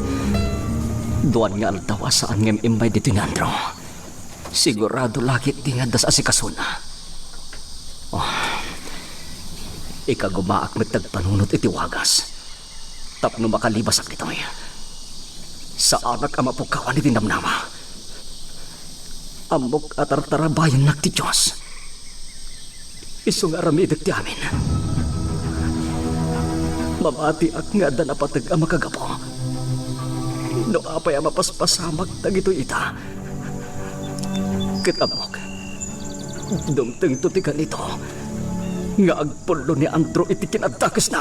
duan nga aldaw a saan nga im-immay ditoy ni Andrew. Sigurado la ketdi nga adda sa asikasona. Oh, ikagumaak met ti agpanunot iti wagas. Tapno makalibasak ditoy, saanak a mapukawan iti namnama. Ammok a tartarabayannak ti Dios. Isu nga aramidek ti amin. Mamatiak nga adda napateg a makagapu. No apay a mapaspasamak dagitoy ita, ket ammok, dumtengto ti kanito nga agpullo ni Andrew iti kinaddakesna.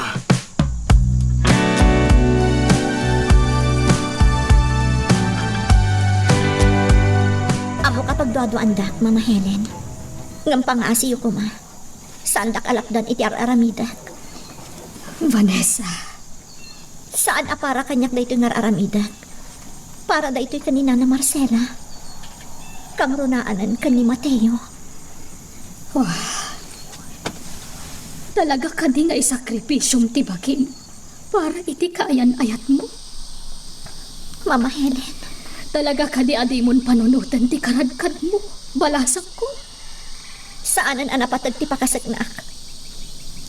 Ammok a pagduaduaandak, Mama Helen. Ngem pangaasiyo koma. Saandak a lapdan iti ar-aramidek. Vanessa. Saan a para kaniak daytoy nga ar-aramidek. Para daytoy ken ni Nana Marcela. Kangrunaanen ken ni Mateo. Wah. Talaga kadi nga isakripisiom ti bagim para iti kaayan-ayatmo? Mama Helen. Talaga kadi a dimon panunoten ti karadkadmo, balasakko? Saanen a napateg ti pakaseknak.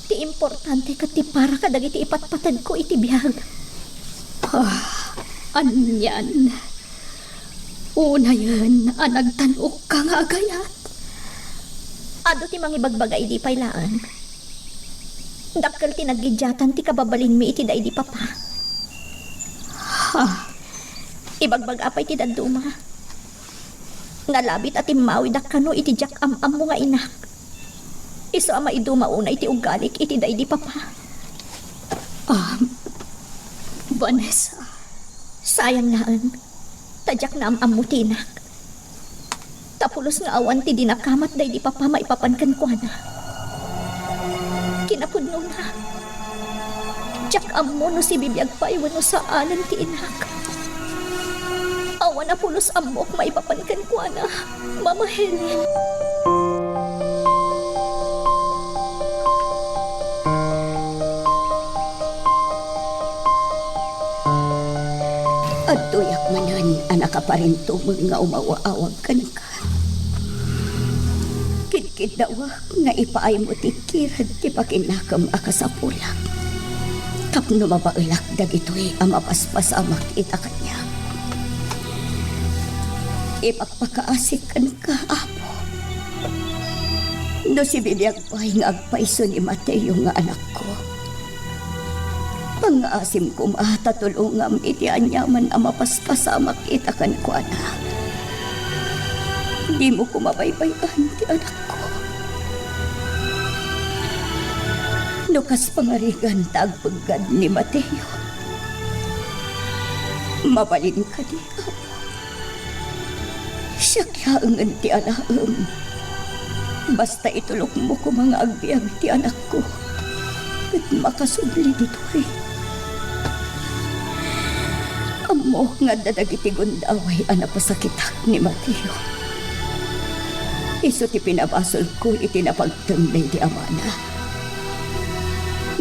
Ti importante ket ti para kadagiti ipatpateg ko iti biag. Ah, anian. Unayen a nagtan-okka nga agayat. Adu ti mangibagbaga idi pay laeng. Dakkel ti naggidiatan ti kababalinmi iti daidi papa. Ha? Ibagbaga pay ti dadduma. Nalabit a timmawidak kano iti diak am-ammo nga inak. Isu a maiduma unay ti ugalik iti daidi papa. Ah, Vanessa. Sayang laeng, ta diak naam-ammo ti inak. Ta pulos nga awan ti dinakamat daydi papa maipapan kenkuana. Kinapudnona, diak ammo no sibibiag pay wenno saanen ti inak. Awan a pulos ammok maipapan kenkuana, Mama Helen. Adtoyak manen a nakaparintumeng nga umaw-awag kenka. Kidkiddawek nga ipaaymo ti kirad ti pakinakem a kasapulak tapno mabaelak dagitoy a mapaspasamak ita kaniak. Ipakpakaasik kenka, Apo. No sibibiag pay nga agpayso ni Mateo nga anakko, pangngaasim koma ta tulongam iti aniaman a mapaspasamak ita kenkuana. Dimo koma baybay-an ti anakko. No kas pangarigan ta agpeggad ni Mateo, mabalin kadi, Apo? Siak laengen ti alaem. Basta itulokmo koma nga agbiag ti anakko ket makasubli ditoy. Ammok nga adda dagiti gundaway a napasakitak ni Mateo. Isu ti pinabasolko iti napagtem daydi amana.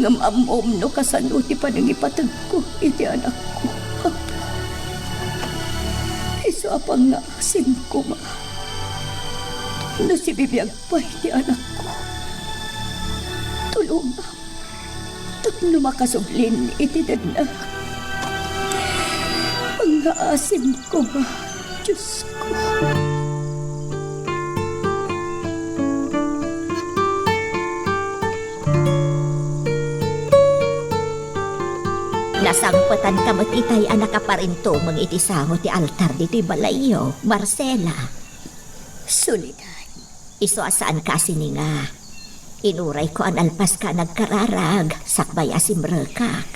Ngem ammom no kasano ti panangipategko iti anakko, Apo. Isu a pangngaasim koma. No sibibiag pay ti anakko, tulongam tapno makasublin iti dennak. Pangngaasim koma, Diosko. Nasangpetanka met itay a nakaparintumeng iti sango ti altar ditoy balayyo, Marcela. Soledad. Isu a saanka a sininga. Inurayko a nalpaska a nagkararag sakbay a simrekak.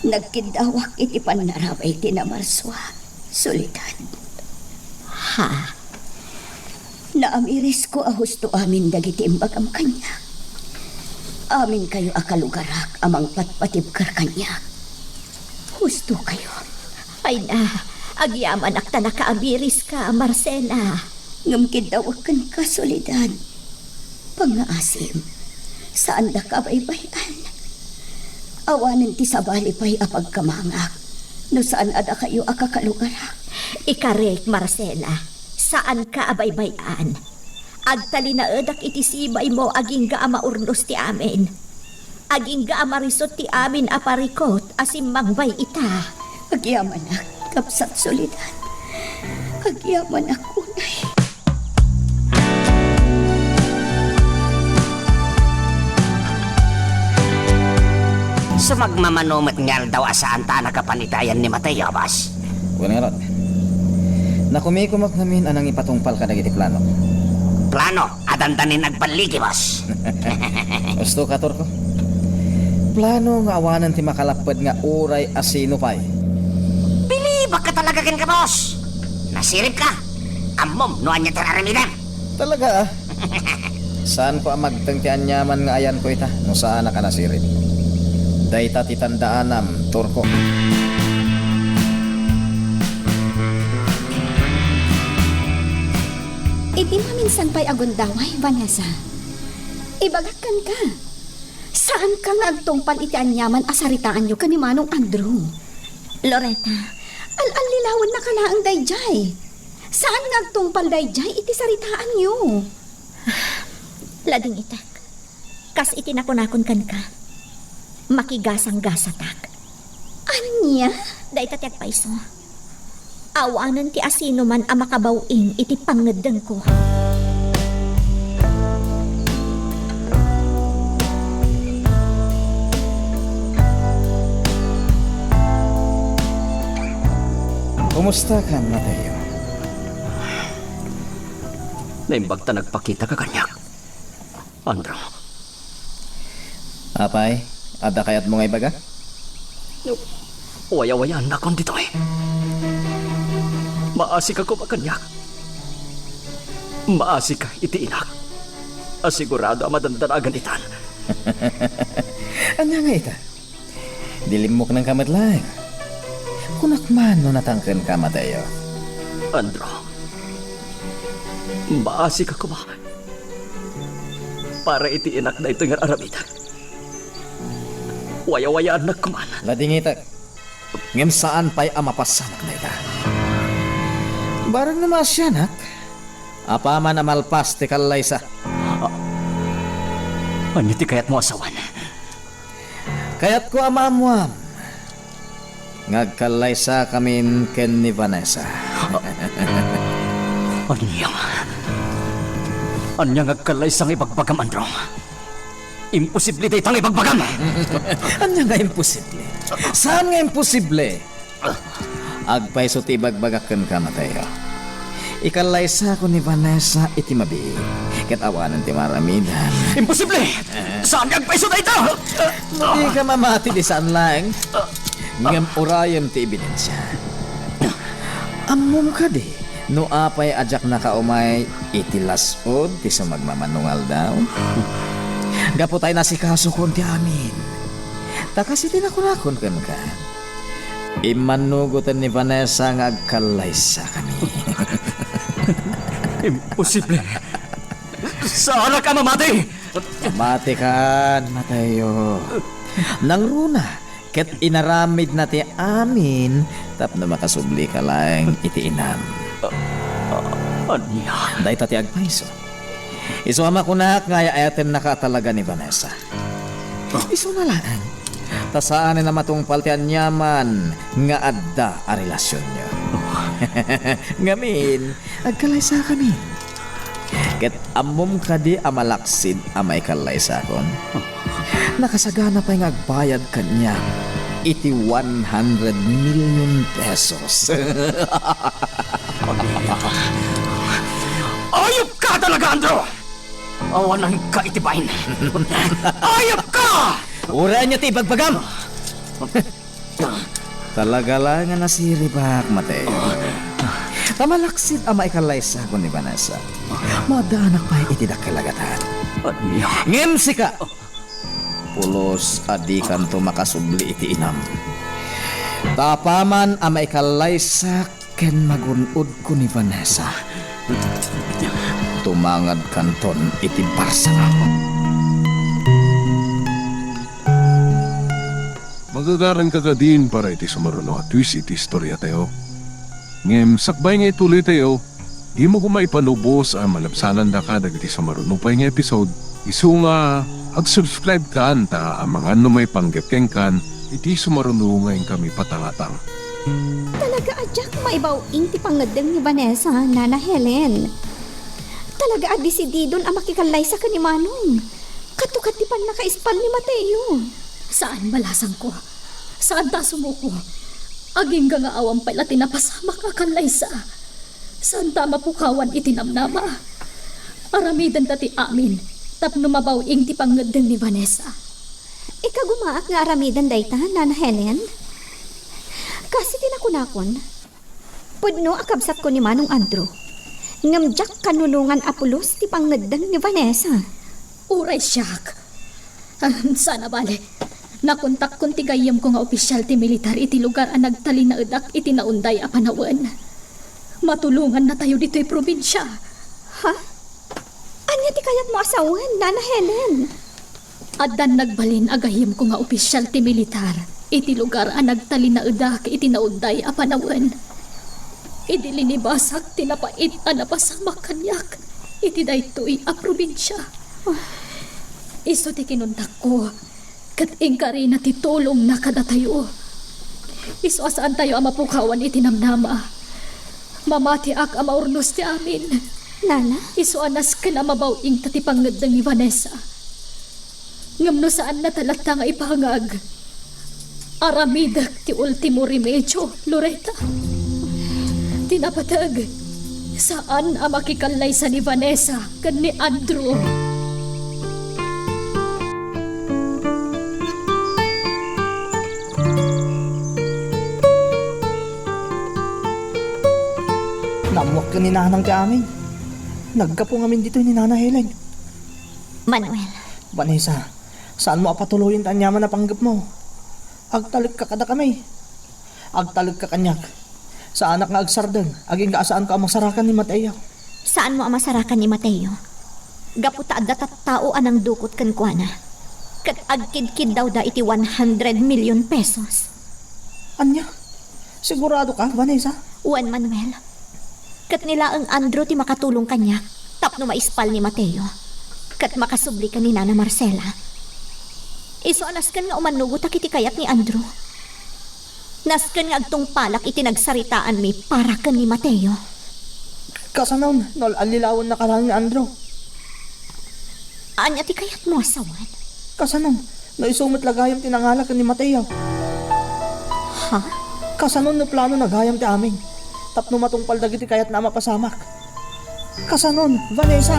Nagkiddawak iti pannarabay ti namarsua, Soledad. Ha? Naamirisko a husto amin dagiti imbagam kaniak. Aminkayo a kalugarak a mangpatpatibker kaniak. Hustokayo. Ay na, agyamanak ta nakaamiriska, Marcela. Ngem kiddawek kenka, Soledad. Pangngaasim, saandaka a baybay-an. Awanen ti sabali pay a pagkamangak no saan a dakayo a kakalugarak. Ikarek, Marcela, saanka a baybay-an. Agtalinaedak iti sibaymo agingga a maurnos ti amin. Agingga a marisut ti amin a parikut a simmangbay ita. Agyamanak, Kabsat Soledad. Agyamanak unay. Sumagmamano met nga aldaw a saan ta a nakapan iti ayan ni Mateo, boss. Wen ngarud, nakumikumak ngamin a nangipatungpal kadagiti plano. Plano a dandanin agballigi, boss. Husto ka, Turko. Plano nga awanen ti makalapped nga uray a sino pay. Bilibak ka talaga kenka, boss. Nasirib ka. Ammom no ania ti aramidem. Talaga, ah? Saanko a magteng ti aniaman nga ayanko ita no saanak a nasirib. Dayta ti tandaanam, Turko. Iti maminsan pay a gundaway, Vanessa, ibagak kenka, saanka nga agtungpal iti aniaman a saritaanyo ken ni Manong Andrew. Loretta, al-allilawennaka laeng daydiay. Saan nga agtungpal daydiay iti saritaanyo? Ladingitek. Kas iti nakunakon kenka, makigasanggasatak. Ania? Dayta ti agpayso. Awanen ti asinoman a makabaw-ing iti pangngeddengko. Kumusta ka, Mateo? Naimbag ta nagpakitaka kaniak, Andrew. Apay, adda kayatmo nga ibaga? Wayawayaannakon ditoy. Maasika koma kaniak. Maasika iti inak. Asigurado a madandanagan itan. Ania nga ita? Dilimmuknanka met laeng. Kunak man no natangkenka, Mateo. Andrew, maasika koma. Para iti inak daytoy nga aramidek. Wayawayaannak koman. Ladingitek. Ngem saan pay a mapassanak dayta. Barang no maasianak, apaman a malpas ti kallaysa. A-, ania ti kayatmo a sawen? Kayatko a maammuam nga agkallaysakamin ken ni Vanessa. Ania? Ania nga agkallaysa nga ibagbagam, Andrew? Imposible dayta nga ibagbagam! Ania nga imposible? Saan nga imposible? Agpayso ti ibagbagak kenka, Mateo. Ikallaysako ni Vanessa iti mabiit, ket awanen ti maaramidan. Imposible! Saan nga agpayso dayta? Dika mamati di saan laeng. Ngem urayem ti ebidensia. Ammom kadi no apay a diak nakaumay iti las-ud ti sumagmamano nga aldaw? Gapu ta inasikasokon ti amin. Ta kas iti nakunakon kenka, immannugoten ni Vanessa nga agkallaysakami. Imposible! Saanak a mamati! Mamatikan, Mateo. Nangruna ket inaramidna ti amin tapno makasublika laeng iti inam. Ania? Dayta ti agpayso. Isu a makunak nga ay-ayatennaka a talaga ni Vanessa. Isuna laeng. Ta saanen a matungpal ti aniaman nga adda a relasionyo. Ngamin, agkallaysakami. Ket ammom kadi a malaksid a maikallaysakon? Nakasagana pay nga agbayad kaniak iti one hundred million pesos. Ayupka talaga, Andrew! Awananka iti bain. Ayupka! Uray ania ti ibagbagam? Talaga la nga nasiribak, Mateo. Ta malaksid a maikallaysakon ni Vanessa, maaddanak pay iti dakkel a gatad. Ania? Ngem sika, pulos a dikanto makasubli iti inam. Ta apaman a maikallaysak ken magun-odko ni Vanessa, tumangadkanton iti barsakak. Magagaranka kadin para iti sumaruno a twist iti istoriatayo. Ngem sakbay nga ituloytayo, dimo koma ipanubos a malabsanandaka dagiti sumaruno pay nga episode. Isu nga, agsubscribekan ta amangan no maipanggep kenkan iti sumaruno nga inkami patangatang. Talaga a diak maibaw-ing ti pangngeddeng ni Vanessa, Nana Helen. Talaga a desididon a makikallaysa ken ni Manong. Kaduak ti pannakaispal ni Mateo. Saan, balasangko. Saan ta a sumuko. Agingga nga awan pay la ti napasamak a kallaysa. Saan ta a mapukawan iti namnama. Aramidenta ti amin tapno mabaw-ing ti pangngeddeng ni Vanessa. Ikagumaak nga aramiden dayta, Nana Helen. Kas iti nakunakon, pudno a kabsatko ni Manong Andrew, ngem diak kanunongan a pulos ti pangngeddeng ni Vanessa. Uray siak. Ah, saan a bale. Nakontakkon ti gayyemko nga opisial ti militar iti lugar a nagtalinaedak iti naunday a panawen. Matulongannatayo ditoy probinsia. Ha? Ania ti kayatmo a sawen, Nana Helen? Addan nagbalin a gayyemko nga opisial ti militar iti lugar a nagtalinaedak iti naunday a panawen. Idi linibasak ti napait a napasamak kaniak iti daytoy a probinsia. Isu ti kinuntakko, ket inkarina ti tulongna kadatayo. Isu a saantayo a mapukawan iti namnama. Mamatiak a maurnos ti amin. Nana? Isu a nasken a mabaw-ingta ti pangngeddeng ni Vanessa. Ngem no saanna ta latta nga ipangag, aramidek ti ultimo remedio, Loretta. Ti napateg, saan a makikallaysa ni Vanessa ken ni Andrew. Naammoak ken ni Nanang ti amin. Naggapu ngamin ditoy ni Nana Helen. Manuel. Vanessa, saanmo a patuloyen ti aniaman a panggepmo. Agtalekka kadakami. Agtalekka kaniak. Saanak nga agsardeng, agingga a saanko a masarakan ni Mateo. Saanmo a masarakan ni Mateo? Gapu ta adda tattao a nangdukot kenkuana. Ket agkidkiddawda iti one hundred million pesos. Ania? Sigurado ka, Vanessa? Wen, Manuel. Ket ni laeng Andrew ti makatulong kaniak tapno maispal ni Mateo. Ket makasubli ken ni Nana Marcela. Isu a nasken nga umannugotak iti kayat ni Andrew. Nasken nga agtungpalak iti nagsaritaanmi para ken ni Mateo. Kasanon no al-allilawennaka laeng ni Andrew? Ania ti kayatmo a sawen? Kasanon no isu met la gayam ti nangala ken ni Mateo? Ha? Kasanon no planona gayam ti amin tapno matungpal dagiti kayatna a mapasamak? Kasanon, Vanessa?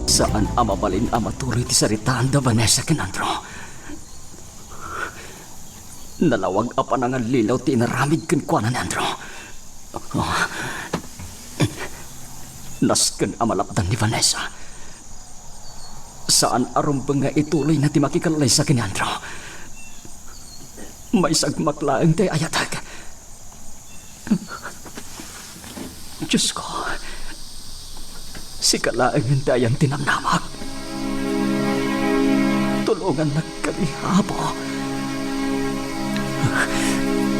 Saan a mabalin a matuloy ti saritaan da Vanessa ken Andrew. Nalawag a panangallilaw ti inaramid kenkuana ni Andrew. Nasken a malapdan ni Vanessa. Saan a rumbeng nga ituloyna ti makikallaysa ken ni Andrew. Maisagmak laeng ti ayatek. Diosko, sika laengen ti ayan ti namnamak. Tulongannak kadi, Apo.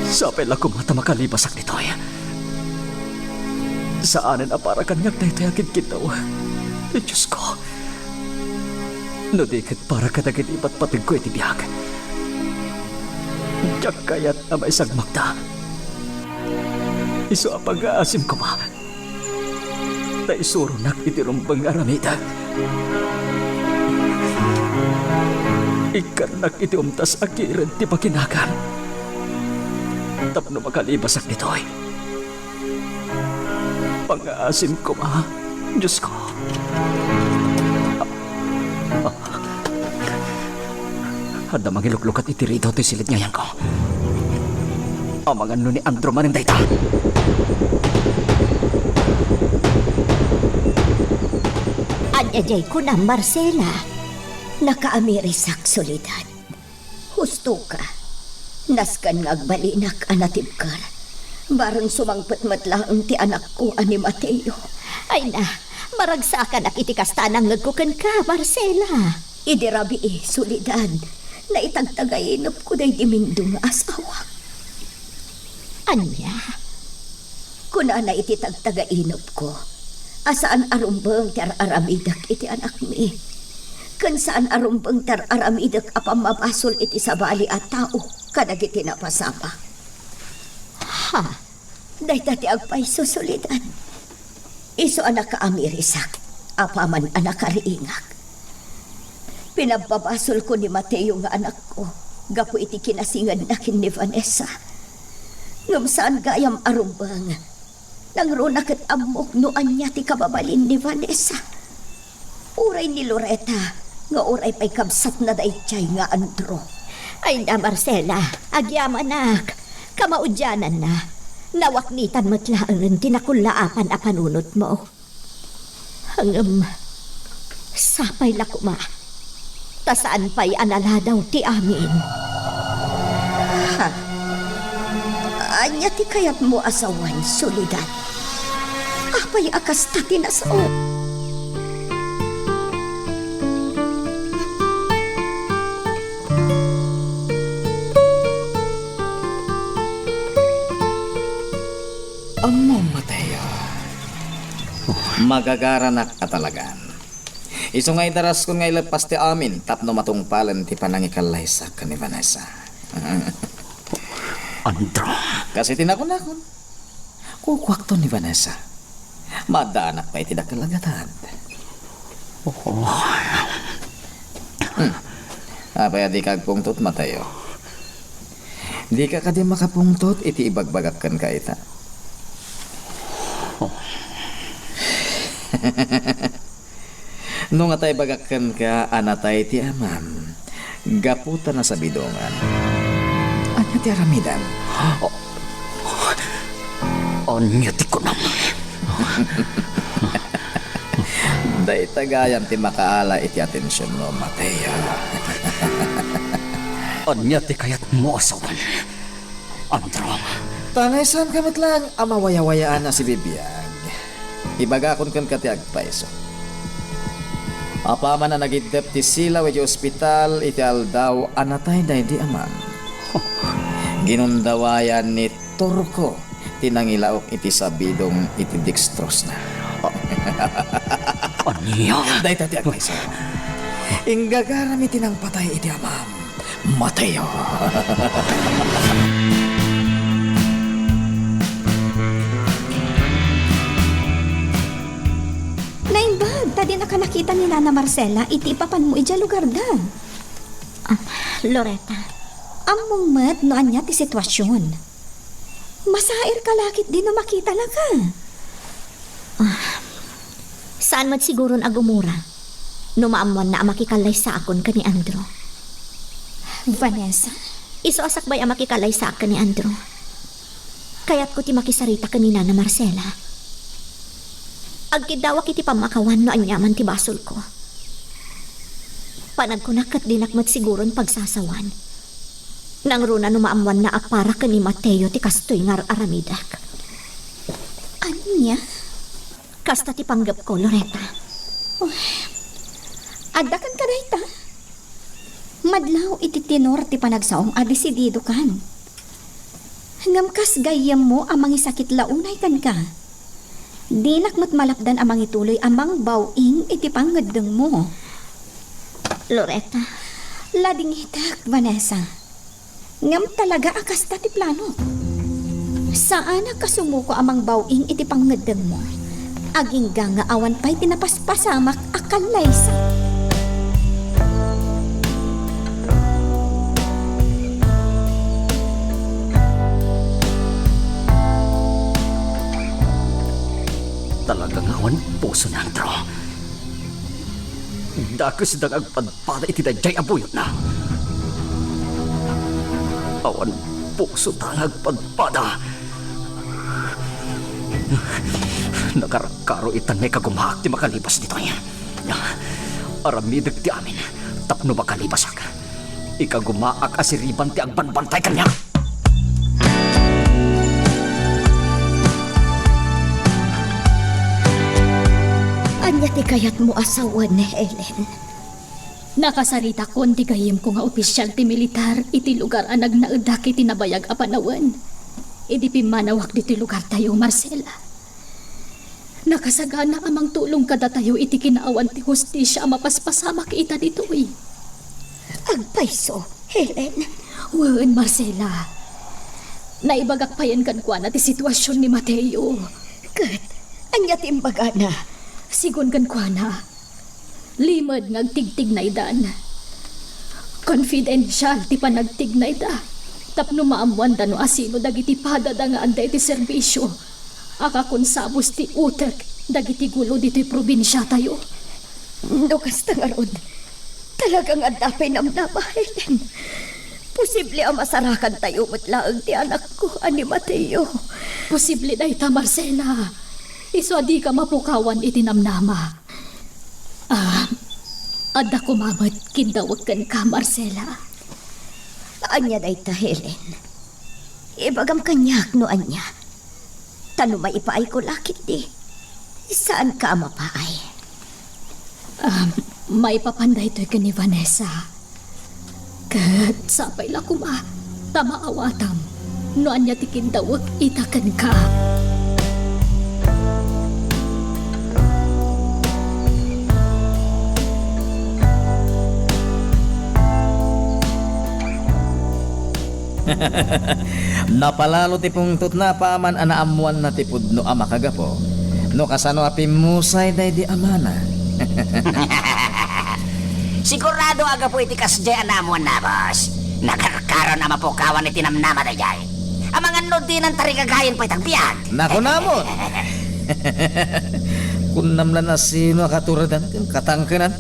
Sapay la koma ta makalibasak ditoy. Saanen a para kaniak daytoy a kidkiddaw. Diosko, no di ket para kadagiti ipatpategko iti biag, diak kayat a maisagmakda. Isu a pangngaasim koma ta isuronak iti rumbeng nga aramidek. Ikkannak iti umtas a kired ti bakinagam tapno makalibasak ditoy. Pangngaasim koma, Diosko. Adda mangiluklukat iti ridaw ti silid nga ayanko. Amangan no ni Andrew manen dayta. Ania diay kunam, Marcela? Nakaamirisak, Soledad. Husto ka. Nasken nga agbalinak a natibker. Bareng sumangpet met laeng ti anakko a ni Mateo. Ay na, maragsakanak iti kasta a nangngegko kenka, Marcela. Idi rabii, Soledad, naitagtagainepko daydi Mindong nga asawak. Ania? Kunana iti tagtagainepko a saan a rumbeng ti ar-aramidek iti anakmi, ken saan a rumbeng ti ar-aramidek a pammabasol iti sabali a tao kadagiti napasamak. Ha? Dayta ti agpayso, Soledad. Isu a nakaamirisak apaman a nakariingak. Pinabbabasolko ni Mateo nga anakko gapu iti kinasingenna ken ni Vanessa. Ngem saan gayam a rumbeng. Nangruna ket ammok no ania ti kababalin ni Vanessa. Uray ni Loretta nga uray pay kabsatna daydiay nga Andrew. Ay na, Marcela, agyamanak. Kamaudiananna, nawaknitan met laengen ti nakullaapan a panunotmo. Ngem, sapay la koma, ta saan pay a naladaw ti amin. Ha? Ania ti kayatmo a sawen, Soledad? Apay a kasta ti nasao? Ammom, Mateo. Magagaranak a talagan. Isu nga idaraskon nga ileppas ti amin tapno matungpalen ti panangikallaysak ken ni Vanessa. Andrew. Kas iti nakunakon, kukuakto ni Vanessa. Maddaanak pay iti dakkel a gatad. Oh. Hmm. Apay a dika agpungtot, Mateo? Dika kadi makapungtot iti ibagbagak kenka ita? No nga ta ibagak kenka a natay ti amam gapu ta nasabidongan, ania ti aramidem? Ania ti kunam? Dayta gayam ti makaala iti atensionmo, Mateo. Ania ti kayatmo a sawen, Andrew? Ta nga saanka met laeng a mawayawayaan a sibibiag, ibagakon kenka ti agpayso. Apaman a nagiddep ti silaw iti ospital iti aldaw a natay daydi amam, ginundawayan ni Turco ti nangilaok iti sabidong iti dextrose-na. Ania? Dayta ti agpayso. Inggagarami ti nangpatay iti amam, Mateo. Ta dinaka nakita ni Nana Marcela iti ipapanmo idiay lugarda. Ah, Loretta. Ammom met no ania ti situasion. Masairka la ketdi no makitanaka. Ah, saan met siguron a gumura no maammoanna a makikallaysaakon ken ni Andrew. Vanessa? Isu a sakbay a makikallaysaak ken ni Andrew, kayatko ti makisarita ken ni Nana Marcela. Agkiddawak iti pammakawan no aniaman ti basolko. Panagkunak ket dinak met siguron pagsasawan. Nangruna no maammoanna a para ken ni Mateo ti kastoy nga ar-aramidek. Ania? Kasta ti panggepko, Loretta. Oh, adda kenka dayta? Madlaw iti tenor ti panagsaom a desididokan. Ngem kas gayyemmo a mangisakit la unay kenka, dinak met malapdan a mangituloy a mangbaw-ing iti pangngeddengmo. Loretta. Ladingitek, Vanessa. Ngem talaga a kasta ti planok. Saanak a sumuko a mangbaw-ing iti pangngeddengmo, agingga nga awan pay ti napaspasamak a kallaysa. Talaga nga awan puso ni Andrew. Dakesda nga agpadpada iti daydiay a buyotna. Awan pusota nga agpadpada. Nakarkaro ita nga ikagumaak ti makalibas ditoy. Aramidek ti amin tapno makalibasak. Ikagumaak a siriban ti agbanbantay kaniak. Ania ti kayatmo a sawen, Helen? Nakasaritakon ti gayyemko nga opisial ti militar iti lugar a nagnaeddak iti nabayag a panawen. Idi pimmanawak ditoy lugartayo, Marcela, nakasagana a mangtulong kadatayo iti kinaawan ti hustisia a mapaspasamak ita ditoy. Agpayso, Helen. Wen, Marcela. Naibagak payen kenkuana ti situasion ni Mateo. Ket ania ti imbagana? Sigun kenkuana, limed nga agtigtignaydan. Confidential ti panagtignayda tapno maammoanda no asino dagiti padada nga adda iti serbisio a kakonsabos ti utek dagiti gulo ditoy probinsiatayo. No kasta ngarud, talaga nga adda pay namnama, Helen. Posible a masarakantayo met laeng ti anakko a ni Mateo. Posible dayta, Marcela. Isu a dika mapukawan iti namnama. Ah, adda koma met kiddawek kenka, Marcela. Ania dayta, Helen? Ibagam kaniak no ania. Ta no maipaayko la ketdi, saanka a mapaay. Ah, maipapan daytoy ken ni Vanessa. Ket sapay la koma ta maawatam no ania ti kiddawek ita kenka. Napalalo ti pungtotna apaman a naammoanna ti pudno a makagapu no kasano a pimmusay daydi amana. Sigurado a gapu iti kasdiay a naammoanna, boss. Nakarkaron a mapukawan iti namnama daydiay. Amangan no dinan tarigagayen pay ti agbiag. Nakunamon! Kunam la no sino a katuradan ken katangkenan.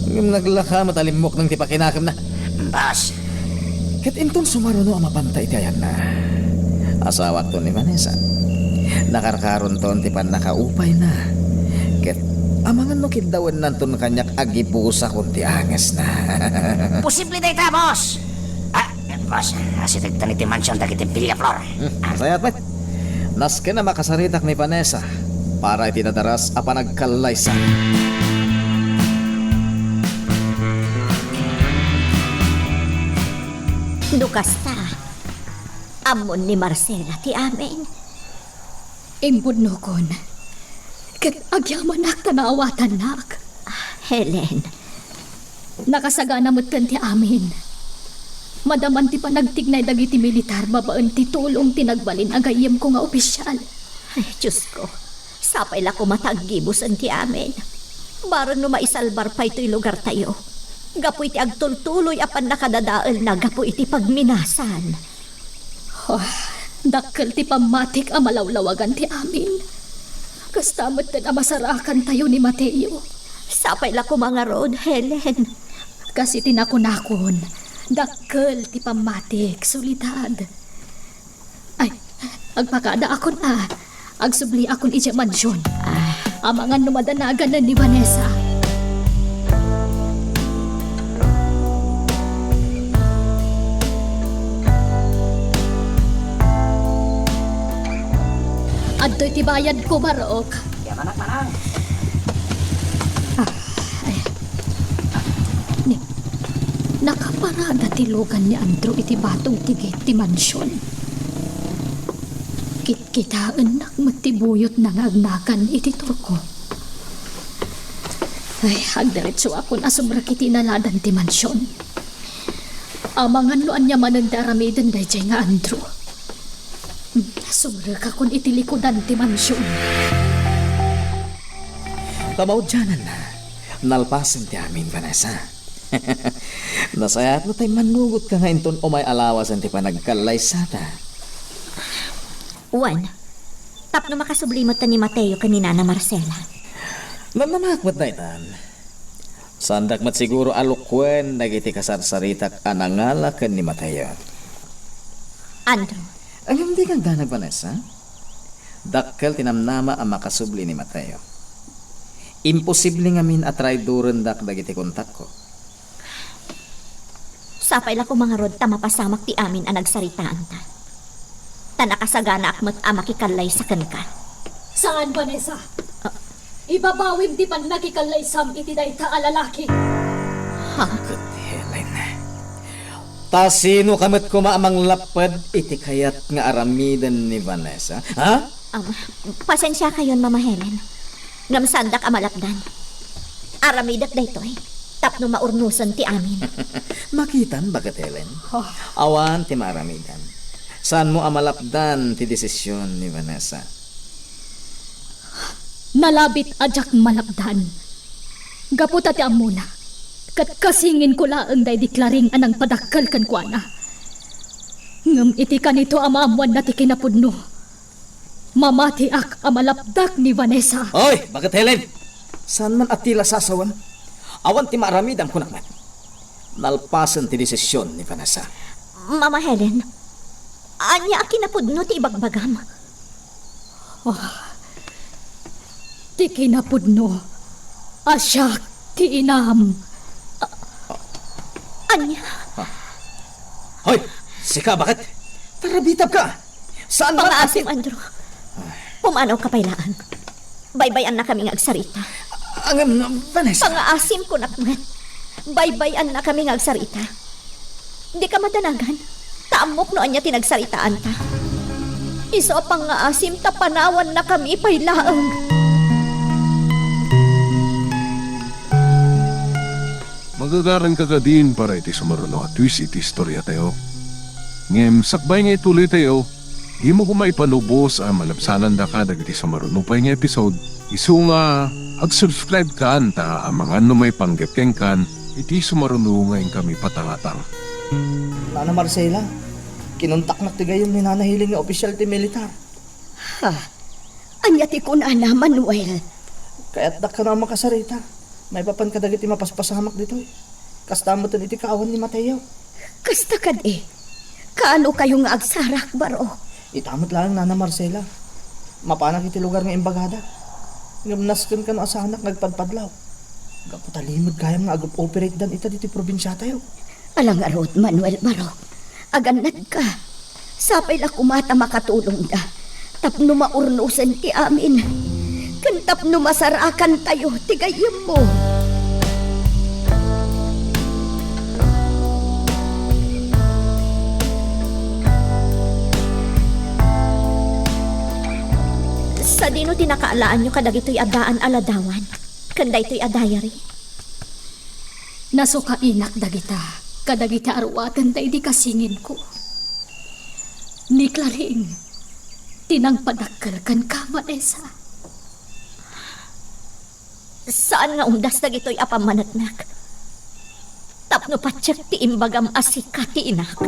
Ngem naglaka met a limmukneng ti pakinakemna. Boss. Ket inton sumaruno a mapanta iti ayanna, asawakto ni Vanessa. Nakarkaronton ti pannakaupayna. Ket amangan no kiddawennanton kaniak a gibusakon ti angesna. Posible dayta, boss. Ah, boss, asitegtan iti mansion dagiti Villaflor. Hmm, masayat met. Nasken a makasaritak ni Vanessa para iti nadaras a panagkallaysa. No kasta, ammon ni Marcela ti amin. Impudnokon. Ket agyamanak ta naawatannak. Ah, Helen. Nakasagana metten ti amin. Madaman ti panagtignay dagiti militar babaen ti tulong ti nagbalin a gayyemko nga opisial. Ay, Diosko, sapay la koma ta aggibusen ti amin. Bareng no maisalbar pay toy lugartayo gapu iti agtultuloy a pannakadadaelna gapu iti pagminasan. Oh, dakkel ti pammatik a malawlawagan ti amin. Kasta metten a masarakantayo ni Mateo. Sapay la koma ngarud, Helen. Kas iti nakunakon, dakkel ti pammatik, Soledad. Ay, agpakadaakon a. Agsubliakon idiay mansion. Ah. Amangan no madanagan ni Vanessa. Adtoy ti bayadko, Barok. Yamanak manang. Ah, ay. Ni, nakaparada ti lugan ni Andrew iti batong ti gate ti mansion. Kitkitaennak met ti buyotna nga agnagan iti turko. Ay, agdiretsoakon a sumrek iti inaladan ti mansion. Amangan no ania manen ti aramiden daydiay nga Andrew. Hmm, sumrekakon iti likudan ti mansion. Kamaudiananna, nalpasen ti amin, Vanessa. Nasayaat no tay mannugotka nga inton umay a lawasen ti panagkallaysata. Wen, tapno makasubli met ni Mateo ken ni Nana Marcela. Namnamaak met daytan. Saandak met siguro a lukuen dagiti kasarsaritak a nangala ken ni Mateo. Andrew. Ngem dika agdanag, Vanessa. Dakkel ti namnama a makasubli ni Mateo. Imposible ngamin a traidorendak dagiti kontakko. Sapay la koma ngarud ta mapasamak ti amin a nagsaritaanta. Ta nakasaganaak met a makikallaysa kenka. Saan, Vanessa? Ah. Ibabawim ti pannakikallaysam iti dayta a lalaki. Ha? Ket Helen, ta sinoka met koma a manglapped iti kayat nga aramiden ni Vanessa? Ha? Um, pasensiakayon, Mama Helen. Ngem saandak a malapdan. Aramidek daytoy tapno maurnosen ti amin. Makitam, Baket Helen. Oh. Awan ti maaramidan. Saanmo a malapdan ti desisyon ni Vanessa. Nalabit a diak malapdan. Gapu ta ti ammona, ket kasinginko laeng daydi Claring a nangpadakkel kenkuana. Ngem iti kanito a maammoanna ti kinapudno, mamatiak a malapdak ni Vanessa. Oy, Baket Helen! Saan man a ti la sasawen? Awan ti maaramidam, kunak met. Nalpasen ti desisyon ni Vanessa. Mama Helen, ania a kinapudno ti ibagbagam? Ah, ti kinapudno a siak ti inam. Ania? Ah. Hoy, sika, Baket? Tarabitabka! Saan man a ti- Pangaasim, Andrew. Pumanawka pay laeng. Baybay-annakami nga agsarita. Ngem, Vanessa. Pangaasim, kunak met. Baybay-annakami nga agsarita. Dika madanagan, ta ammok no ania ti nagsaritaanta. Isu a pangngaasim ta panawannakami pay laeng. Magagaranka kadin para iti sumaruno a twist iti istoriatayo. Ngem sakbay nga ituloytayo, dimo koma ipalubos a malabsanandaka dagiti sumaruno pay nga episode. Isu nga, ag-subscribe kan ta amangan no maipanggep kenkan iti sumaruno nga inkami patangatang. Nana Marcela, kinontaknak ti gayyem ni Nana Helen nga opisyal ti militar. Ha? Ania ti kunana, Manuel? Kayatdak kano a makasarita maipapan kadagiti mapaspasamak ditoy. Kasta met iti kaawan ni Mateo. Kasta kadi? Kaano kayo nga agsarak, Baro? Ita met laeng, Nana Marcela. Mapanak iti lugar nga imbagadak. Ngem nasken kano a saanak nga agpadpadlaw. Gapu ta limed gayam nga ag-operate dan ita ditoy probinsiatayo. Ala ngarud, Manuel, Baro. Agannadka. Sapay la koma ta makatulongda tapno maurnosen ti amin, ken tapno masarakantayo ti gayyemmo. Sadino ti nakaalaanyo kadagitoy addaan a ladawan ken daytoy a diary? Nasukainak dagita kadagiti aruaten daydi kasinginko. Ni Claring ti nangpadakkel kenka, Vanessa. Saan nga umdas dagitoy a pammaneknek? Tapno patiek ti imbagam a sika ti inak.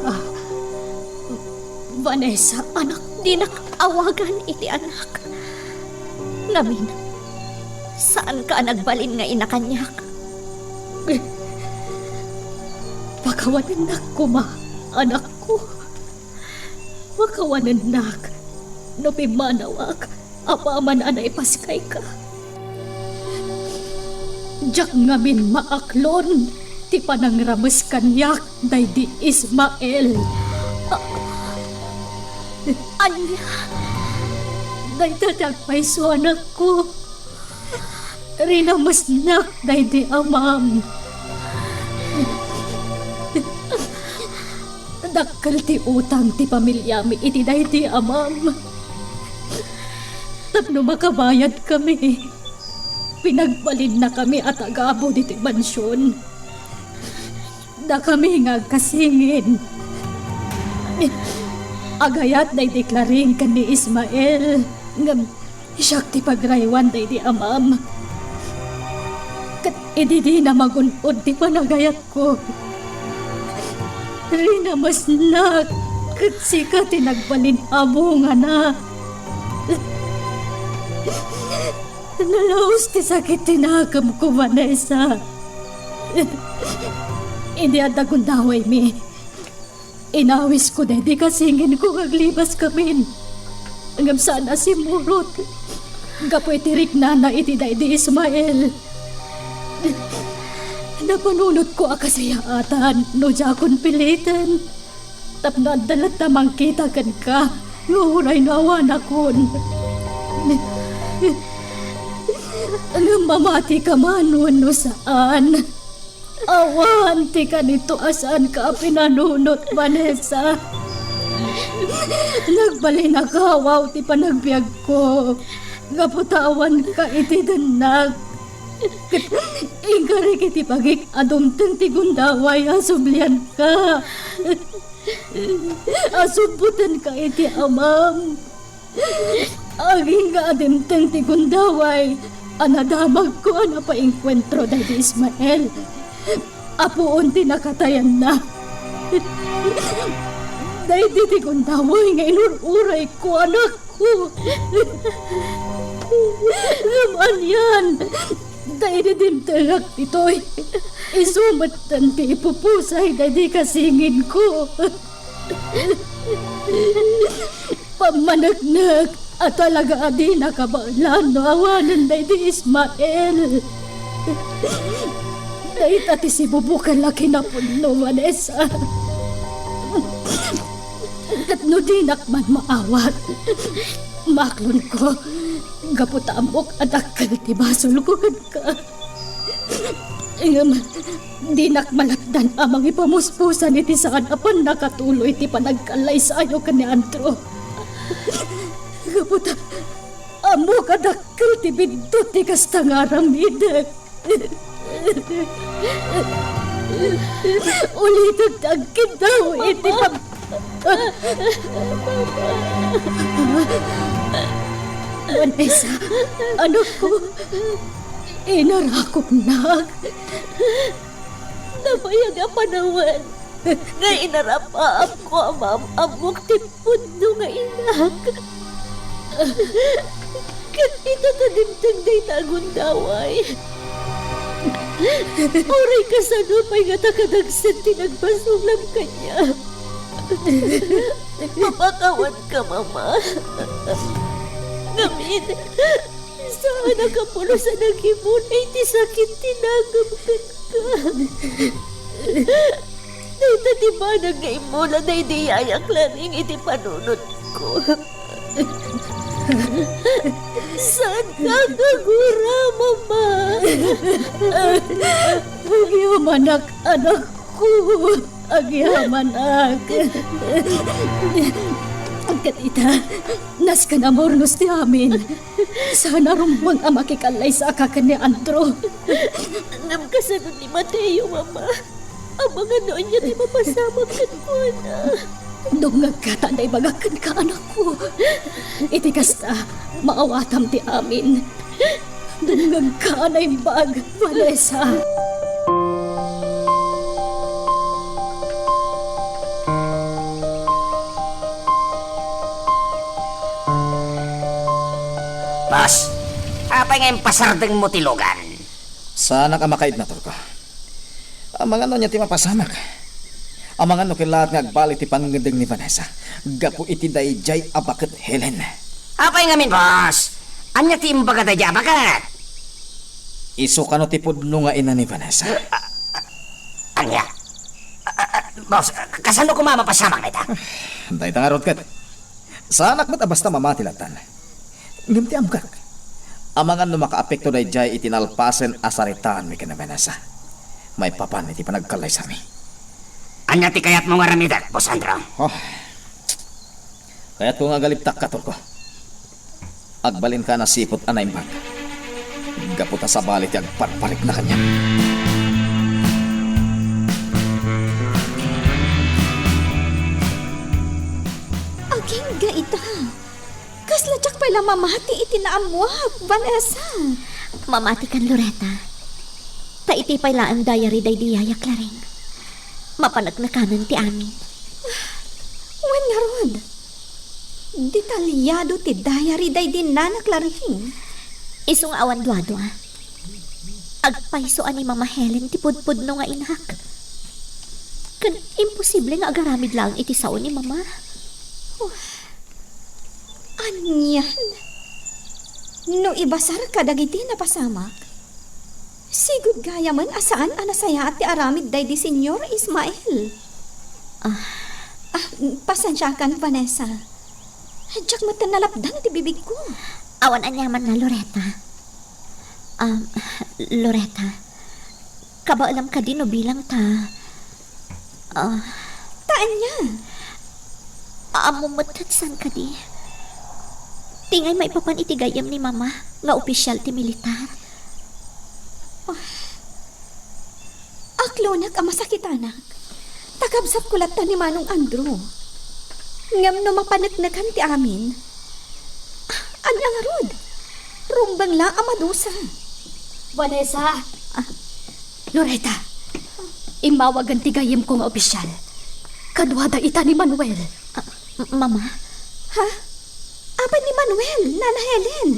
Ah, Vanessa, anak. Dinak awagan iti anak. Ngamin, saanka a nagbalin nga ina kaniak. Pakawanennak koma, anakko. Pakawanennak no pimmanawak apaman a naipaskayka. Diak ngamin maaklon ti panangrames kaniak daydi Ismael. A-, ania? Dayta ti agpayso, anakko. Rinamesnak daydi amam. Dakkel ti utang ti pamiliami iti daydi amam. Tapno makabayadkami, pinagbalinnakami a tagabu ditoy mansion. Dakami nga agkasingin. Agayat daydi Claring ken ni Ismael, ngem siak ti pagraywan daydi amam. Ket idi dina magun-od ti panagayatko, rinamesnak ket sika ti nagbalin a bungana. Nalaus ti sakit ti nakemko, Vanessa. Idi adda gundawaymi, inawisko daydi kasinginko nga aglibaskamin. Ngem saan a simmurot gapu iti riknana iti daydi Ismael. Napanunotko a kasayaatan no diakon piliten. Tapno adda latta mangkita kenka, nga uray no awanakon. Ngem mamatika man wenno saan, awan ti kanito a saanka a pinanunot, Vanessa. Nagbalin a kawaw ti panagbiagko, gapu ta awanka iti dennak. Ket inkarik iti bagik a dumteng ti gundaway a sublianka. A subbotenka iti amam. Agingga a dimteng ti gundaway a nadamagko a napaenkuentro daydi Ismael. Apuon ti nakatayanna. Daydi ti gundaway nga inur-urayko, anakko. Ngem anian, ta idi dimtengak ditoy, isu metten ti ipupusay daydi kasinginko. Pammaneknek a talaga a dina kabaelan no awanen daydi Ismael. Dayta ti sibubukel a kinapunno, Vanessa. Ket no dinak man maawat, maaklonko, gapu ta ammok a dakkel ti basolko kenka. Ngem dinak malakdan a mangipamuspusan iti saan a pannakatuloy ti panagkallaysayo ken ni Andrew. Gapu ta ammok a dakkel ti biddut ti kasta nga aramidek. Ulitek ti agkindaw iti pag- Vanessa, anakko, inarakupnak. Nabayag a panawen nga inarapaapko a maam-ammok ti pudno nga inak. Ket ita ta dimteng dayta a gundaway, uray kasano pay nga ta kadagsen ti nagpasolam kaniak. Mapakawanka, Mama. Ngamin, saan a kapulos a nagimula iti sakit ti nagem kenka. Dayta ti banag nga immula daydi yayak laring iti panunotko. Saan ka agagura, Mama? Agyamanak, anakko. Agyamanak. Ket ita, nasken a murnos ti amin. Saan a rumbeng a makikallaysa a kaken ni Andrew. Ngem kasano ni Mateo, Mama? Amangan no ania ti mapasamak kenkuana. Dumngegka ta naibagak kenka, anakko. Iti kasta, maawatam ti amin. Agka a naimbag, Vanessa. Boss, apay nga impasardengmo ti lugan? Saanak a makaidna, Torko. Amangan no ania ti mapasamak. Amangan no kellaat nga agbali ti pangngeddeng ni Vanessa gapu iti daydiay a baket, Helen. Apay ngamin, boss? Ania ti imbaga daydiay a baket? Isu kano ti pudno nga ina ni Vanessa? A-, a-, ania? A-, a-, a-, boss, kasano koma mapasamak dayta? Dayta ngarud ket. Saanak met a basta mamati lattan. Ngem ti amgak, amangan no makaapekto daydiay iti nalpasen a saritaanmi ken ni Vanessa maipapan iti panagkallaysami. Ania ti kayatmo nga aramidek, Boss Andrew? Oh. Kayatko nga agalibtakka, Torko. Agbalinka a nasiput a naimbag. Gapu ta sabali ti agparparikna kaniak. Agingga ita. Kasla diak pay la mamati iti naammoak, Vanessa. Mamatikan, Loretta. Ta iti pay laeng diary daydi yaya Claring, mapaneknekanen ti amin. Wen ngarud, detalyado ti diary daydi nana Claring. Isu nga awan duadua, agpayso a ni Mama Helen ti pudpudno nga inak. Ken imposible nga agaramid laeng iti sao ni Mama. Anian? No ibasar kadagiti napasamak, sigud gayamen a saan a nasayaat ti aramid daydi Señor Ismael. Ah. Ah, pasensiakan, Vanessa. Diak met nalapdan ti bibigko. Awan aniamanna, Loretta. Um, Loretta, kabaelam kadi no bilang ta, ah, ta ania? Ammom met ket saan kadi. Ti ngay maipapan iti gayyem ni Mama nga opisial ti militar. Ah, aklonek a masakitanak. Ta kabsatko latta ni Manong Andrew. Ngem no mapaneknekan ti amin, ah, ania ngarud? Rumbeng la a madusa. Vanessa! Ah. Loretta, immawagen ti gayyemko nga opisial. Kaduada ita ni Manuel. Ah, M-, Mama? Ha? Apay ni Manuel, Nana Helen?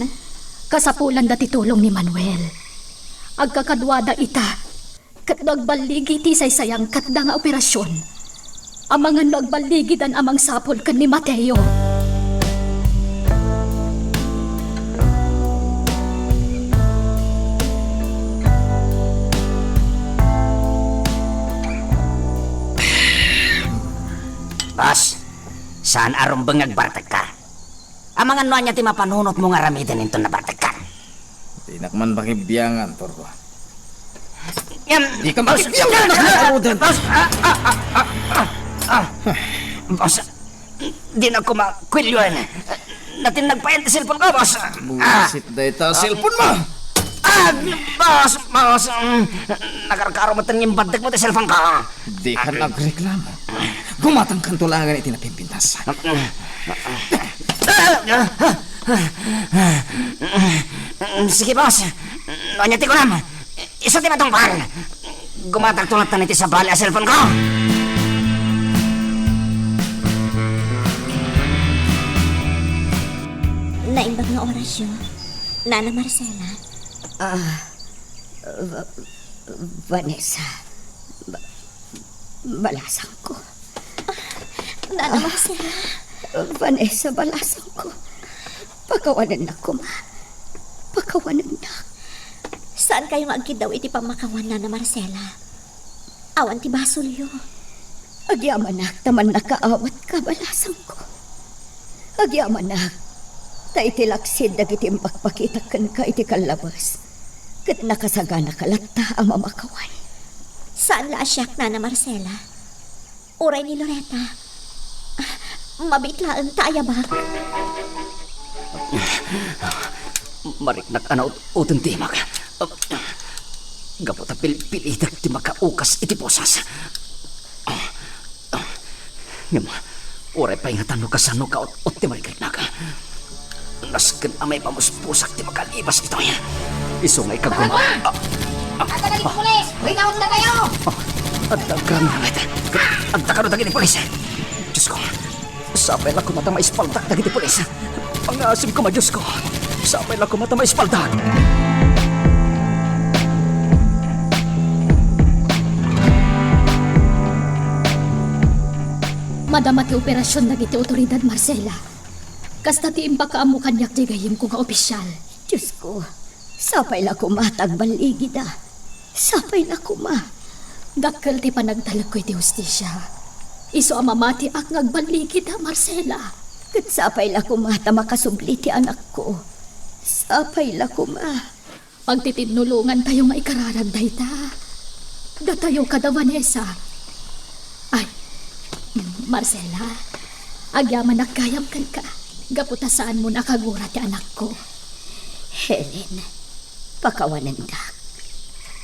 Kasapulanda ti tulong ni Manuel. Agkakaduada ita. Ket no agballigi ti saysayangkatda nga operasion, amangan no agballigidan a mangsapul ken ni Mateo. Boss, saan a rumbeng nga agbartekka? Amangan no ania ti mapanunotmo nga aramiden inton nabartekkan? Dinak man makibiangan, Torko. Yan. Dika makibiangan, nakarudan. Boss, ah, ah, ah, ah, ah. Boss, di na ko makuelioen. Natinnag payen ti cellphone ko, boss. Ah. Buwisit dayta cellphone mo. Ah, boss, boss. Mm, nakarkaro met nga imbaddek mo ti cellphone ko. Dika nagreklamo. Gumatangkanto laengen iti napimpintas. Sige, boss. No ania ti kunam, isu ti matungpal. Gumatangto latta iti sabali a cellphone ko. Naimbag nga orasyo, Nana Marcela. Ah, Va-, Vanessa. Ba-, balasangko. Nana Marcela. Vanessa, balasangko. Pakawanennak koma. Pakawanennak. Saan kayo nga agkiddaw iti pammakawan, Nana Marcela? Awan ti basolyo. Agyamanak ta mannakaawat ka, balasangko. Agyamanak ta iti laksid dagiti impakpakitak kenka iti kallabas, ket nakasaganaka latta a mamakawan. Saan la a siak, Nana Marcela. Uray ni Loretta. Mabiit laeng ta ayabak. Mariknak a naut-uten ti imak. Gapu ta pilpilitek ti makaukas iti pusas. Ngem, uray pay ngata no kasano kaut-ot ti mariknak. Nasken a maipamuspusak ti makalibas itoy. Isu nga ikaguma. Adda dagiti pulis! Rinautda kayo! Adda agraman. Adda kano dagiti pulis. Diyos ko. Sapay la koma ta maispaldak dagiti pulis. Pangasim koma, Diyos ko. Sapay la koma ta maispaldak. Madama ti operasion dagiti otoridad, Marcela. Kasta ti impakaammo kaniak ti gayyemko nga opisyal. Diyos ko, sapay la koma ta agballigida. Sapay la koma. Dakkel ti panagtalekko iti hustisia. Isu a mamatiak nga agballigida, Marcela. Ket sapay la koma ta makasubli ti anakko. Sapay la koma. Pagtitinulongantayo nga ikararag dayta. Datayo kada Vanessa. Ay, Marcela, agyamanak gayam kenka. Gapu ta saanmo a kagura ti anakko. Helen, pakawanendak.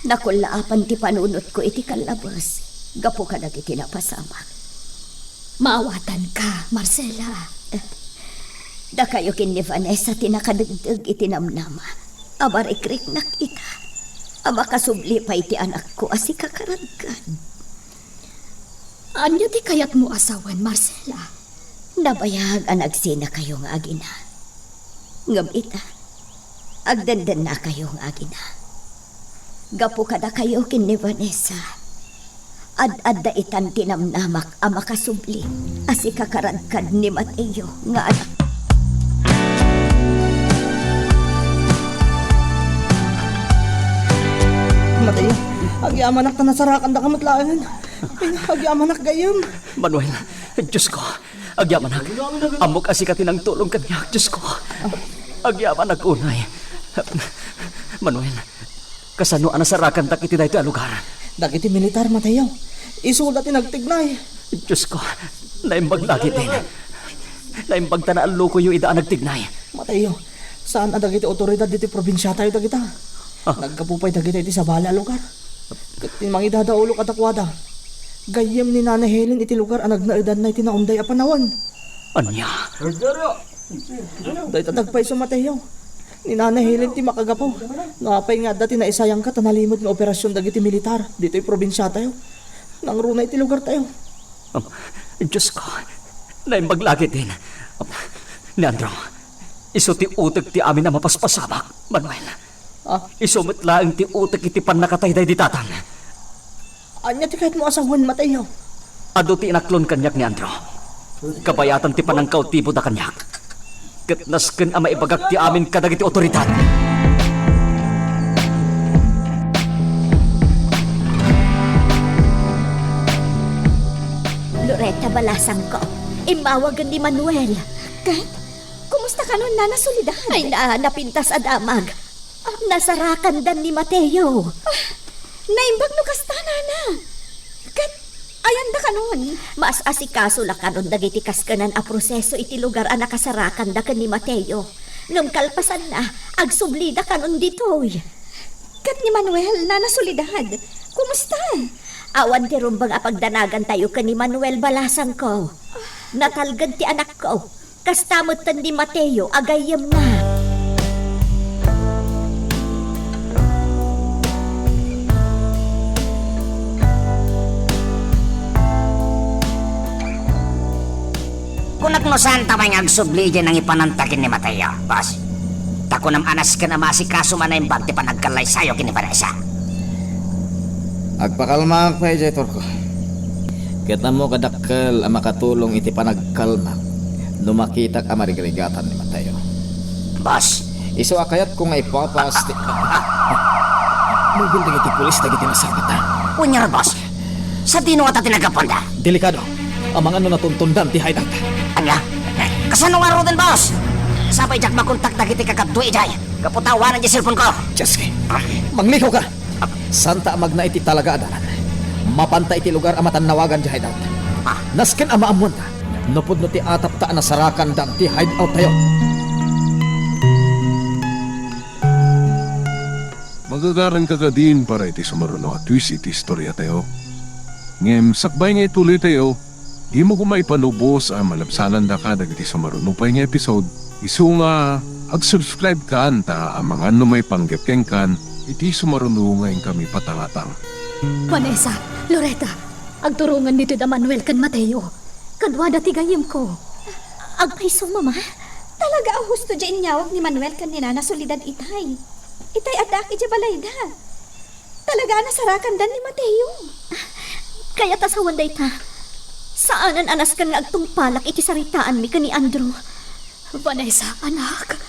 Nakullaapan ti panunotko iti kallabes gapu kadagiti napasamak. Maawatanka, Marcela. Eh, dakayo ken ni Vanessa ti nakadegdeg iti namnama a marikriknak ita a makasubli pay ti anakko a sikakaradkan. Ania ti kayatmo a sawen, Marcela? Nabayag a nagsinakayo nga agina. Ngem ita, agdendennakayo nga agina. Gapu kadakayo ken ni Vanessa, ad-adda itan ti namnamak a makasubli a sikakaradkan ni Mateo nga anak. Mateo, agyamanak ta nasarakandaka met laengen. Agyamanak gayyem. Manuel, Diyos ko, agyamanak. Ammok a sika ti nangtulong kaniak, Diyos ko. Agyamanak unay. Manuel, kasano a nasarakandak iti daytoy a lugar? Dagiti militar, Mateo. Isuda ti nagtignay. Diyos ko, naimbag la ketdin. Naimbag ta naallokoyo ida a nagtignay. Mateo, saan a dagiti otoridad ditoy probinsiatayo dagita? Ah. Naggapu pay dagita iti sabali a lugar. Ket ti mangidadaulok kadakuada, gayyem ni Nana Helen iti lugar a nagnaedanna iti naunday a panawen. Ania? Dayta ti agpayso, Mateo. Ni Nana Helen ti makagapu. No apay nga adda ti naisayangka ta nalimed nga operasion dagiti militar ditoy probinsiatayo, nangruna iti lugartayo. Am, Diyos ko, naimbag la ketdin. Am, ni Andrew, isu ti utek ti amin a mapaspasamak, Manuel. Ah? Isu met laeng ti utek iti pannakatay daydi tatang. Ania ti kayatmo a sawen, Mateo? Adu ti inaklon kaniak ni Andrew. Kabayatan ti panangkautiboda kaniak. Ket nasken a maibagak ti amin kadagiti otoridad. Loretta, balasangko, immawagen ni Manuel. Ket, kumusta kanon, Nana Soledad? Ay, na, napintas a damag. Ah. Nasarakandan ni Mateo. Ah, naimbag no kasta, Nana. Ket, ayanda kanon? Maasasikaso la kanon dagiti kaskenan a proseso iti lugar a nakasarakanda ken ni Mateo. Ngem kalpasanna, agsublida kanon ditoy. Ket ni Manuel, Nana Soledad, kumusta? Awan ti rumbeng a pagdanagantayo ken ni Manuel, balasangko. Natalged ti anakko. Kasta metten ni Mateo a gayyemna. Kunak no saanta pay nga agsubli idiay nangipananta ken ni Mateo, boss. Ta kunam a nasken a maasikasom a naimbag ti panagkallaysayo ken ni Vanessa. Agpakalmaak pay idiay, Torko. Ket ammok a dakkel a makatulong iti panagkalmak no makitak a marigrigatan ni Mateo. Boss. Isu a kayatko nga ipapas ti... Mugul dagiti pulis dagiti nasapata. Wen ngarud, boss. Sadino ngata ti naggapuanda? Delikado. Amangan no natuntondan ti hideout. Ania? Kasano ngaruden, boss? Sapay diak makontak dagiti kakadua idiay. Gapu ta awanan diay cellphone ko. Cheske. Manglikaw ka. Santa a magna iti talaga a dalan. Mapanta iti lugar a matannawagan ti hideout. Ah. Nasken a maammoanta no pudno ti atapta a nasarakanda ti hideout tayo. Magagaranka kadin para iti sumaruno a twist iti istoriatayo. Ngem sakbay nga ituloytayo, dimo koma ipalubos a malabsanandaka dagiti sumaruno pay nga episode, isu nga Ag-subscribe kan ta amangan no maipanggep kenkan iti sumaruno nga inkami patangatang. Vanessa, Loretta, agturongen ditoy da Manuel ken Mateo. Kaduada ti gayyemko. Agpayso, Mama? Talaga a husto diay inyawag ni Manuel ken ni Nana Soledad itay. Itay addaak idiay balayda. Talaga a nasarakandan ni Mateo. Kayat a sawen dayta. Saanen a nasken nga agtungpalak iti saritaanmi ken ni Andrew. Vanessa, anak.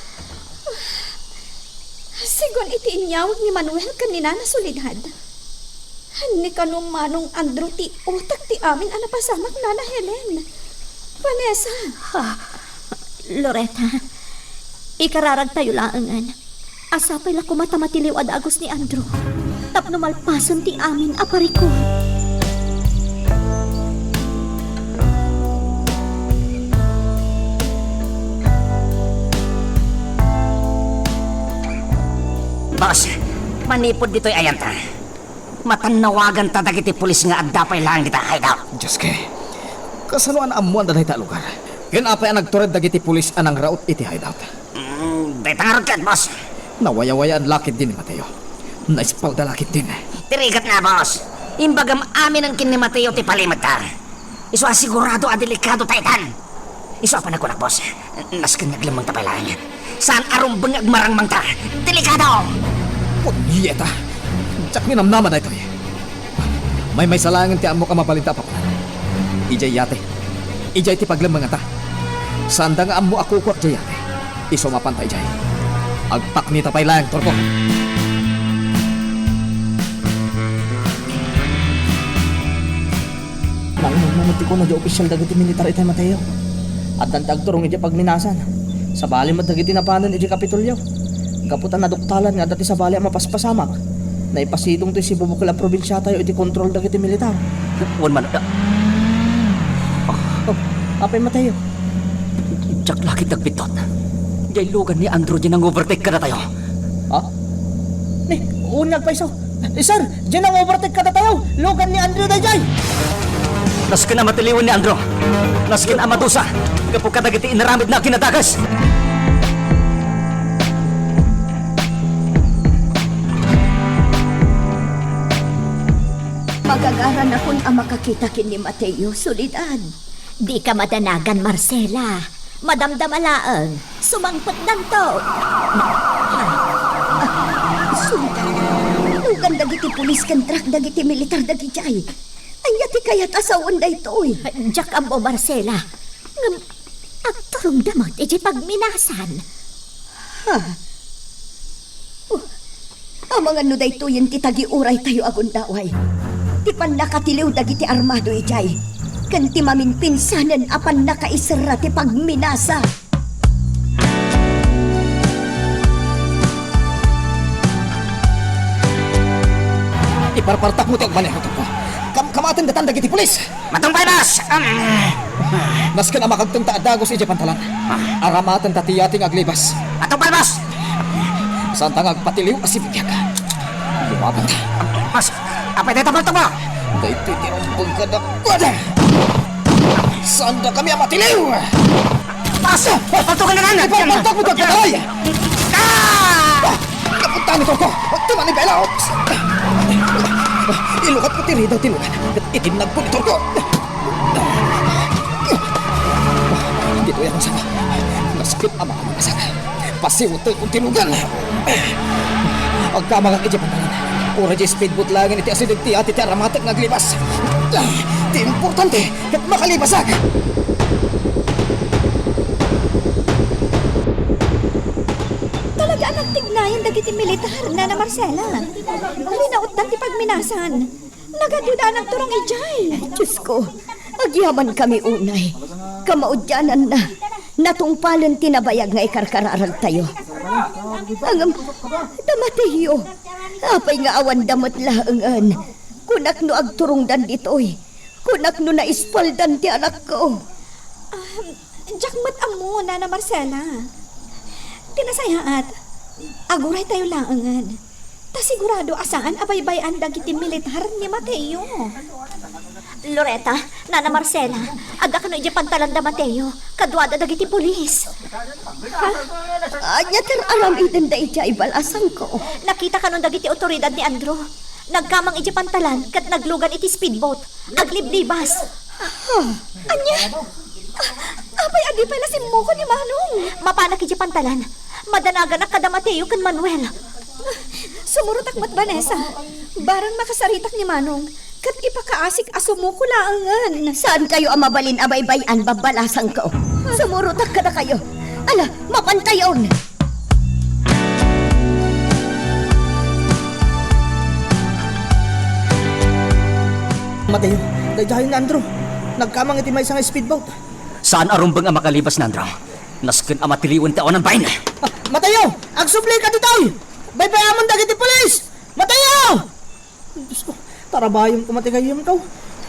Sigun iti inyawag ni Manuel ken ni Nana Soledad. Ni kano Manong Andrew ti utak ti amin a napasamak, Nana Helen. Vanessa. Ah, Loretta, ikararagtayo laengen. Sapay la koma ta matiliw a dagus ni Andrew tapno malpasen ti amin a parikut. Boss, manipud ditoy ayanta, matannawaganta dagiti pulis nga adda pay laeng dita hideout. Dioske, kasano a naammoanda dayta a lugar? Ken apay a nagtured dagiti pulis a nangraut iti hideout? Mm, dayta ngarud ket, boss. Nawayawayaan la ketdi ni Mateo. Naispalda la ketdin. Ti rigat nga, boss. Imbagam aminen ken ni Mateo ti palimedta. Isu a sigurado a delikado ta itan. Isu a panakunak, boss. Nasken nga aglemmengta pay laeng. Saan a rumbeng nga agmarangmangta. Delikado! Punyeta! Diak ninamnama daytoy. Maymaysa laengen ti ammok a mabalinta a pakunan. Idiay yate. Idiay ti paglemmenganta. Saanda nga ammo a kukuak diay yate. Isu a mapanta idiay. Agpaknita pay laeng, Turko. Naunegmo met ti kuna diay opisial dagiti militar itay, Mateo. Addanta agturong idiay pagminasan. Sabali met dagiti napanen idiay Kapitolio. Gapu ta naduktalan nga adda ti sabali a mapaspasamak, naipasidong toy sibubukel a probinsiatayo iti kontrol dagiti militar. Wen man, ah, Oh, apay, Mateo? Diak la ketdi agbiddut. Diay lugan ni Andrew diay nang-overtake kadatayo. Ha? Ni, wen nga agpayso. Eh, sir, diay nang-overtake kadatayo. Lugan ni Andrew daydiay. Nasken a matiliwen ni Andrew. Nasken a madusa gapu kadagiti inaramidna a kinadakes. Magagaranakon a makakita ken ni Mateo, Soledad. Dika madanagan, Marcela. Madamdama laeng. Sumangpetdanto. Ah, Soledad, lugan dagiti pulis ken truck dagiti militar dagidiay. Ania ti kayat a sawen daytoy? Diak ammo, Marcela. Ngem agturongda met iti pagminasan. Ha? Oh, amangan no daytoyen ti tagiuraytayo a gundaway. Ti pannakatiliw dagiti armado idiay, ken ti maminpinsanen a pannakaiserra ti pagminasa. Iparpartakmo ti agmaneho, Turko. Kam-, kamateng datan dagiti pulis! Matungpal, boss! Um. Nasken a makagtengta a dagus idiay pantalan. Ah. Aramatenta ti yate nga aglibas. Matungpal, boss! Saanta nga agpatiliw a sibibiag. Lumabanta. Boss, apay dayta paltok mo? Daytoy ti rumbeng kadakuada. Saandakami a matiliw! Boss! Paltokan na lang! Ipagpaltok mo, Turko! Ah! Napunta ni Turko! Tumani, Bella! Ilukat ko ti ridaw ti lugan. Itinag ko ni Turko! Ditoy ang sama. Nasakit ang mga masak. Pasiwto kong tilugan. Agkamangak iti pantalan. Ura di speedboat laeng iti asideg ti ati ti aramatek nga aglibas. Ti importante, ket makalibasak. Talaga a nagtignayan dagiti militar, Nana Marcela. Linautdan ti pagminasan. Nagaduda a nagturong idiay. Diosko, agyamankami unay. Kamaudiananna, natungpalen ti nabayag nga ikarkararagtayo. Ngem, da Mateo, apay nga awanda met laengen? Kunak no agturongdan ditoy. Kunak no naispaldan ti anakko. Um, diak met ammo, Nana Marcela. Ti nasayaat, aguraytayo laengen. Ta sigurado a saan a baybay-an dagiti militar ni Mateo. Loretta, Nana Marcela, adda kano idiay pantalan da Mateo. Kaduada dagiti pulis. Ha? Ania ti ar-aramidenda idiay balasangko? Nakita kanon dagiti otoridad ni Andrew. Nagkamang idiay pantalan ket naglugan iti speedboat. Agliblibas. Ha? Ania? Apay a di pay la simmuko ni Manong? Mapanak idiay pantalan. Madanaganak kada Mateo ken Manuel. Sumurotak met, Vanessa. Barang makasaritak ni Manong, ket ipakaasik a sumuko laengen. Saankayo a mabalin a baybay-an, babbalasangko? Sumurotak kadakayo. Ala, mapantayon! Mateo, daydiay ni Andrew. Nagkamang iti maysa nga speedboat. Saan a rumbeng a makalibas ni Andrew. Nasken a matiliwen ti awanan bain. Ah, Mateo! Agsublika ditoy! Baybay-amon dagiti pulis! Mateo! Diosko, tarabayem koma ti gayyemko.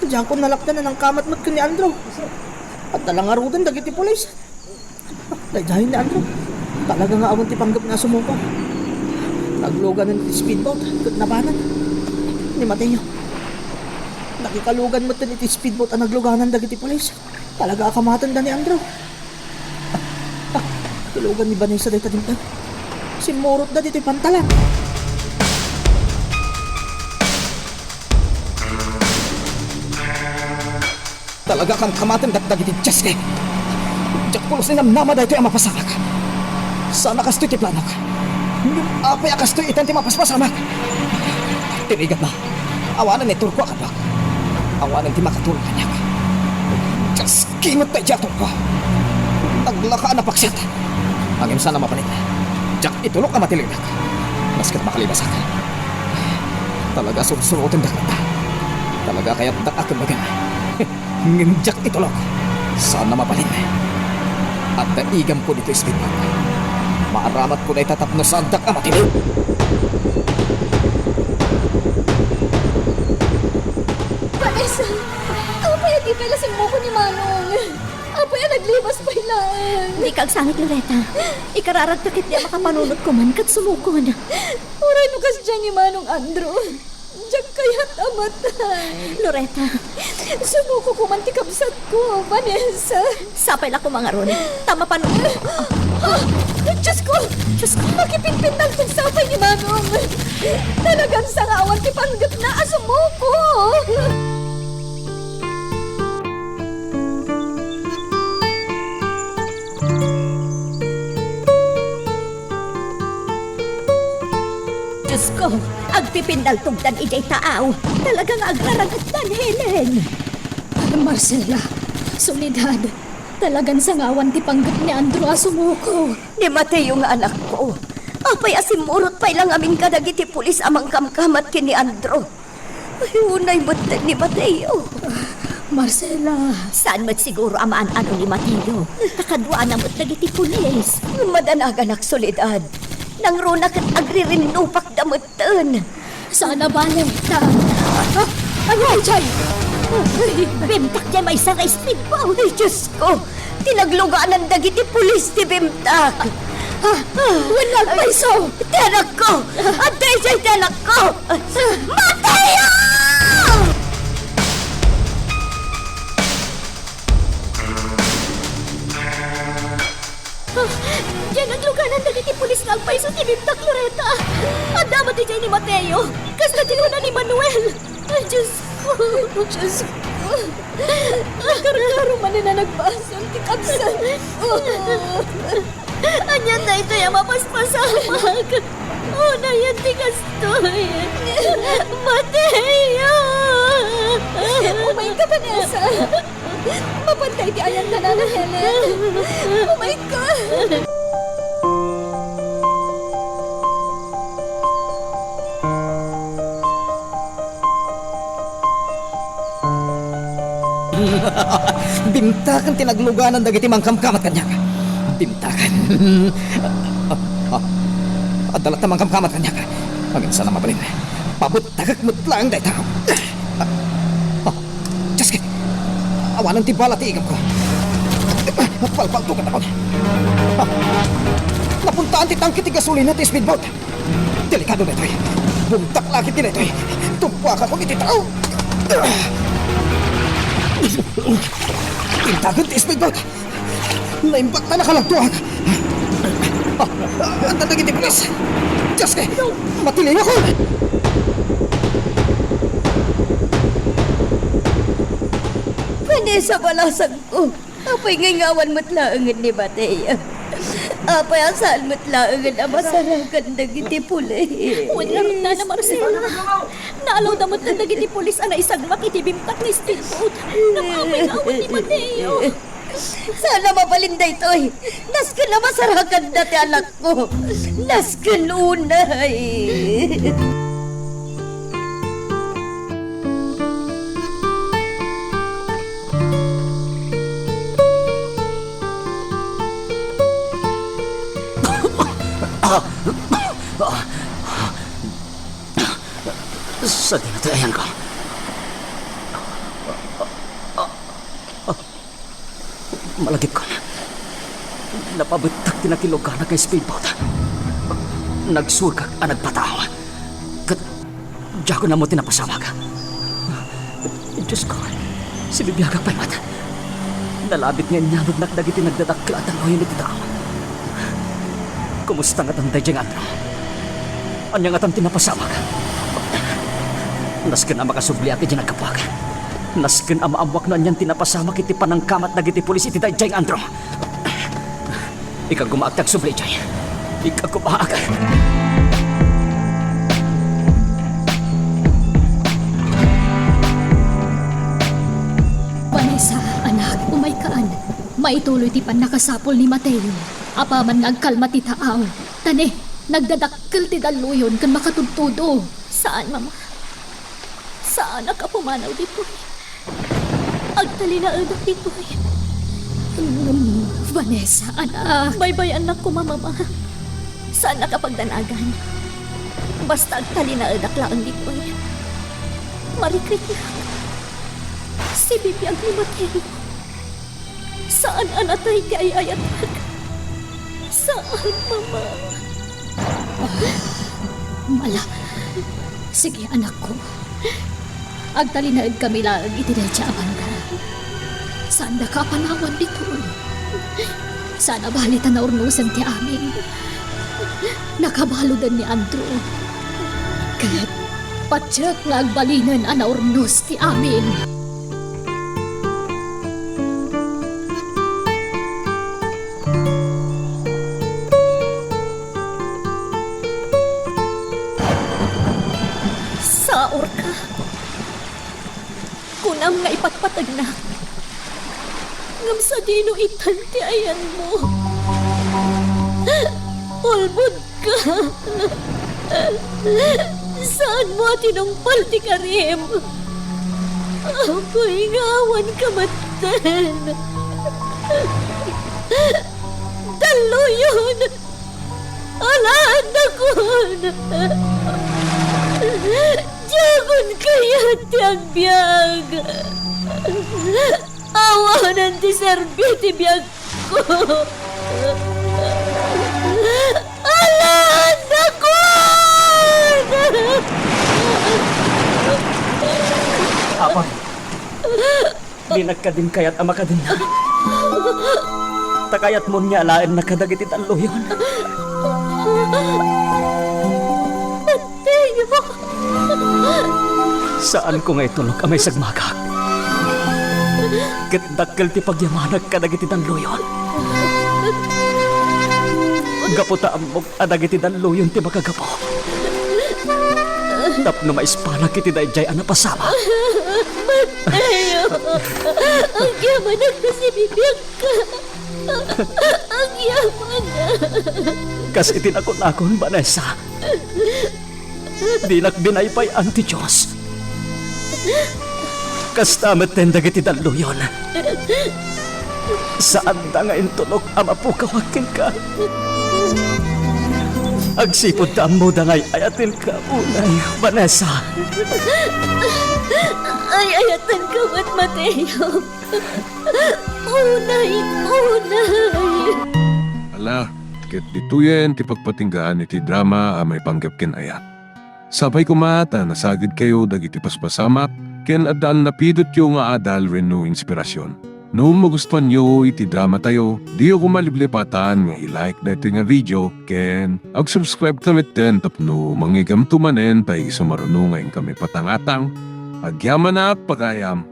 Diakon nalakdan a nangkamat met ken ni Andrew. Adda la ngaruden dagiti pulis. Daydiay ni Andrew. Talaga nga awan ti panggepna a sumuko. Nagluganan ti speedboat ket napanan. Ni Mateo. Nakikalugan met iti speedboat a nagluganan dagiti pulis. Talaga a kamatenda ni Andrew. Ah, ah, tilugan ni Vanessa dayta dimteng. Simmurotda ditoy pantalan. Talaga a kamkamatendak dagiti Dios ket diak pulos ni namnama daytoy a mapasamak. Saan a kastoy ti planok. Ngem apay a kastoy itan ti mapaspasamak? Tirigatna. Awanen ni Turko a kaduak. Awanen ti makatulong kaniak. Dios, kimut daydiay a Turko. Naglaka a napaksiat. Ngem saan a mabalin. Diak itulok a matilidak. Basket makalibasak. Talaga a sursurotendak latta. Talaga a kayatdak a kemmegan. Ngem diak itulok. Saan a mabalin. Adda igamko ditoy speedboat. Maaramatko dayta tapno saandak a matileg. Vanessa! Apay a di pay la simmuko ni Manong? Apay a naglibas pay laeng? Dika agsangit, Loretta. Ikararagta ketdi a makapanunot koman ket sumukon. Uray no kasdiay ni Manong Andrew. Diak kayat a matay. Loretta. Sumuko koman ti kabsatko, Vanessa. Sapay la koma ngarud. Ta mapano- Ah! Diosko! Diosko! Makipinpinnaltog sapay ni Manong! Talagan sangaawan ti panggepna a sumuko! Diosko, agpipinnaltogdan idiay taaw. Talaga nga agraragatdan, Helen. Marcela, Soledad, talagan sangaawan ti panggep ni Andrew a sumuko. Ni Mateo nga anakko. Apay a simmurot pay la ngamin kadagiti pulis a mangkamkamat ken ni Andrew? Ay, unay met ni Mateo. Marcela. Saan met siguro a maan-ano ni Mateo? Ta kaduana met dagiti pulis. Madanaganak, Soledad. Nangruna ket agririnnupak da metten. Saan a bale, ta. Ah, ania daydiay? Ay, bimtak diay maysa nga speedboat. Ay, Diosko! Ti nagluganan dagiti pulis ti bimtak. Ah, wen nagpayso! Ti anakko! Adda idiay ti anakko! Mateo! Ah, diay nagluganan dagiti pulis nga agpayso ti bimtak, Loretta. Adda met idiay ni Mateo. Kasta ti kuna ni Manuel. Ay, Diosko. Diosko. Karkaro manen a nagbasol ti kabsatko. Ania daytoy a mapaspasamak? Unayen ti kastoy. Mateo! Umayka, Vanessa. Mapantay ti ayanna, Nana Helen. Umayka. Bimtaken ti nagluganan dagiti mangkamkamat kaniak. Bimtaken. Ah, ah, adda latta mangkamkamat kaniak. Ngem saan a mabalin. Pabuttakek met laeng dayta. Ah, ah, Diosko, awanen ti bala ti igamko. Palpaltogennakon. Ah, napuntaan ti tangke ti gasolina ti speedboat. Delikado daytoy. Bumtak la ketdi daytoy. Tumpuakakon iti taaw. Intagen ti speedboat. Naimbag ta nakalagtuak. Ah, ah, adda dagiti pulis. Diyos ko! Matilingakon! Vanessa, balasangko. Apay nga ingawan met laengen ni Mateo? Apay a saan met laengen a masarakan dagiti pulis? Wen, Nana Marcela. Naalawda met dagiti pulis a naisagmak iti bimtak nga speedboat. Ngem apay nga awan ni Mateo? Saan a mabalin daytoy. Nasken a masarakanda ti anakko. Nasken unay. Sadino ti ayanko? Malagipkon. Napabettak ti nakiluganak nga speedboat. Nagsurgak a nagpataaw. Ket diakon ammo ti napasamak. Diosko, sibibiagak pay met. Nalabit nga inyamagnak dagiti nagdadakkel a dalluyon iti tao. Kumusta ngatan daydiay nga Andrew? Ania ngatan ti napasamak? Nasken a makasubliak iti naggapuak. Nasken a maammoak no anian ti napasamak iti panangkamat dagiti pulis iti daydiay nga Andrew. Ikagumaak ti agsubli idiay. Ikagumaak. Vanessa, anak, umaykaan. Maituloy ti pannakasapul ni Mateo. Apaman nga agkalma ti taaw. Ta ne, nagdadakkel ti dalluyon ken makatudtudo. Saan, Mama. Saanak a pumanaw ditoy. Agtalinaedak ditoy. Mm, Vanessa, anak. Baybay-annak koma, Mama. Saanak a pagdanagan. Basta agtalinaedak laeng ditoy. Marikritnak. Sibibiag ni Mateo. Saan a natay ti ay-ayatek. Saan, Mama. Mala. Sige, anakko. Agtalinaedkami laeng iti dayta a banda. Saandaka a panawan ditoy. Saan a bali ta naurnosen ti amin. Nakabaluden ni Andrew. Ket patiek nga agbalinen a naurnos ti amin. Saorka. Kunam nga ipatpategnak. Ngem sadino itan ti ayanmo? Ulbod ka. Saanmo a tinungpal ti karim. Apay nga awan kametten? Dalluyon! Alaennakon! Diakon kayat ti agbiag! Awanen ti serbi ti biagko. Alaennakon! Apay, dinak kadin kayat a makadenna. Ta kayatmon nga alaennak kadagiti dalluyon. Teo! Saanko nga itulok a maisagmakak. Ket dakkel ti pagyamanak kadagiti dalluyon. Gapu ta ammok a dagiti dalluyon ti makagapu tapno maispanak iti daydiay a napasamak. Mateo! Agyamanak ta sibibiagka! Agyamanak! Kas iti nakunakon, Vanessa, dinak binaybay-an ti Dios. Kasta metten dagiti dalluyon. Saanda nga intulok a mapukawak kenka. Agsipud ta ammoda nga ay-ayatenka unay, Vanessa. Ay-ayatenka met, Mateo. Unay, unay. Ala, ket ditoyen ti pagpatinggaan iti drama a maipanggep ken ayat. Sapay koma ta nasagidkayo dagiti paspasamak ken adda a napidotyo nga adal wenno inspirasyon. No magustuanyo iti drama tayo, diyo koma liplipatan nga i-like daytoy nga video ken ag-subscribe ta metten tapno mangngeggamto manen ta isu maruno nga inkami patangatang. Agyamanak pagayam.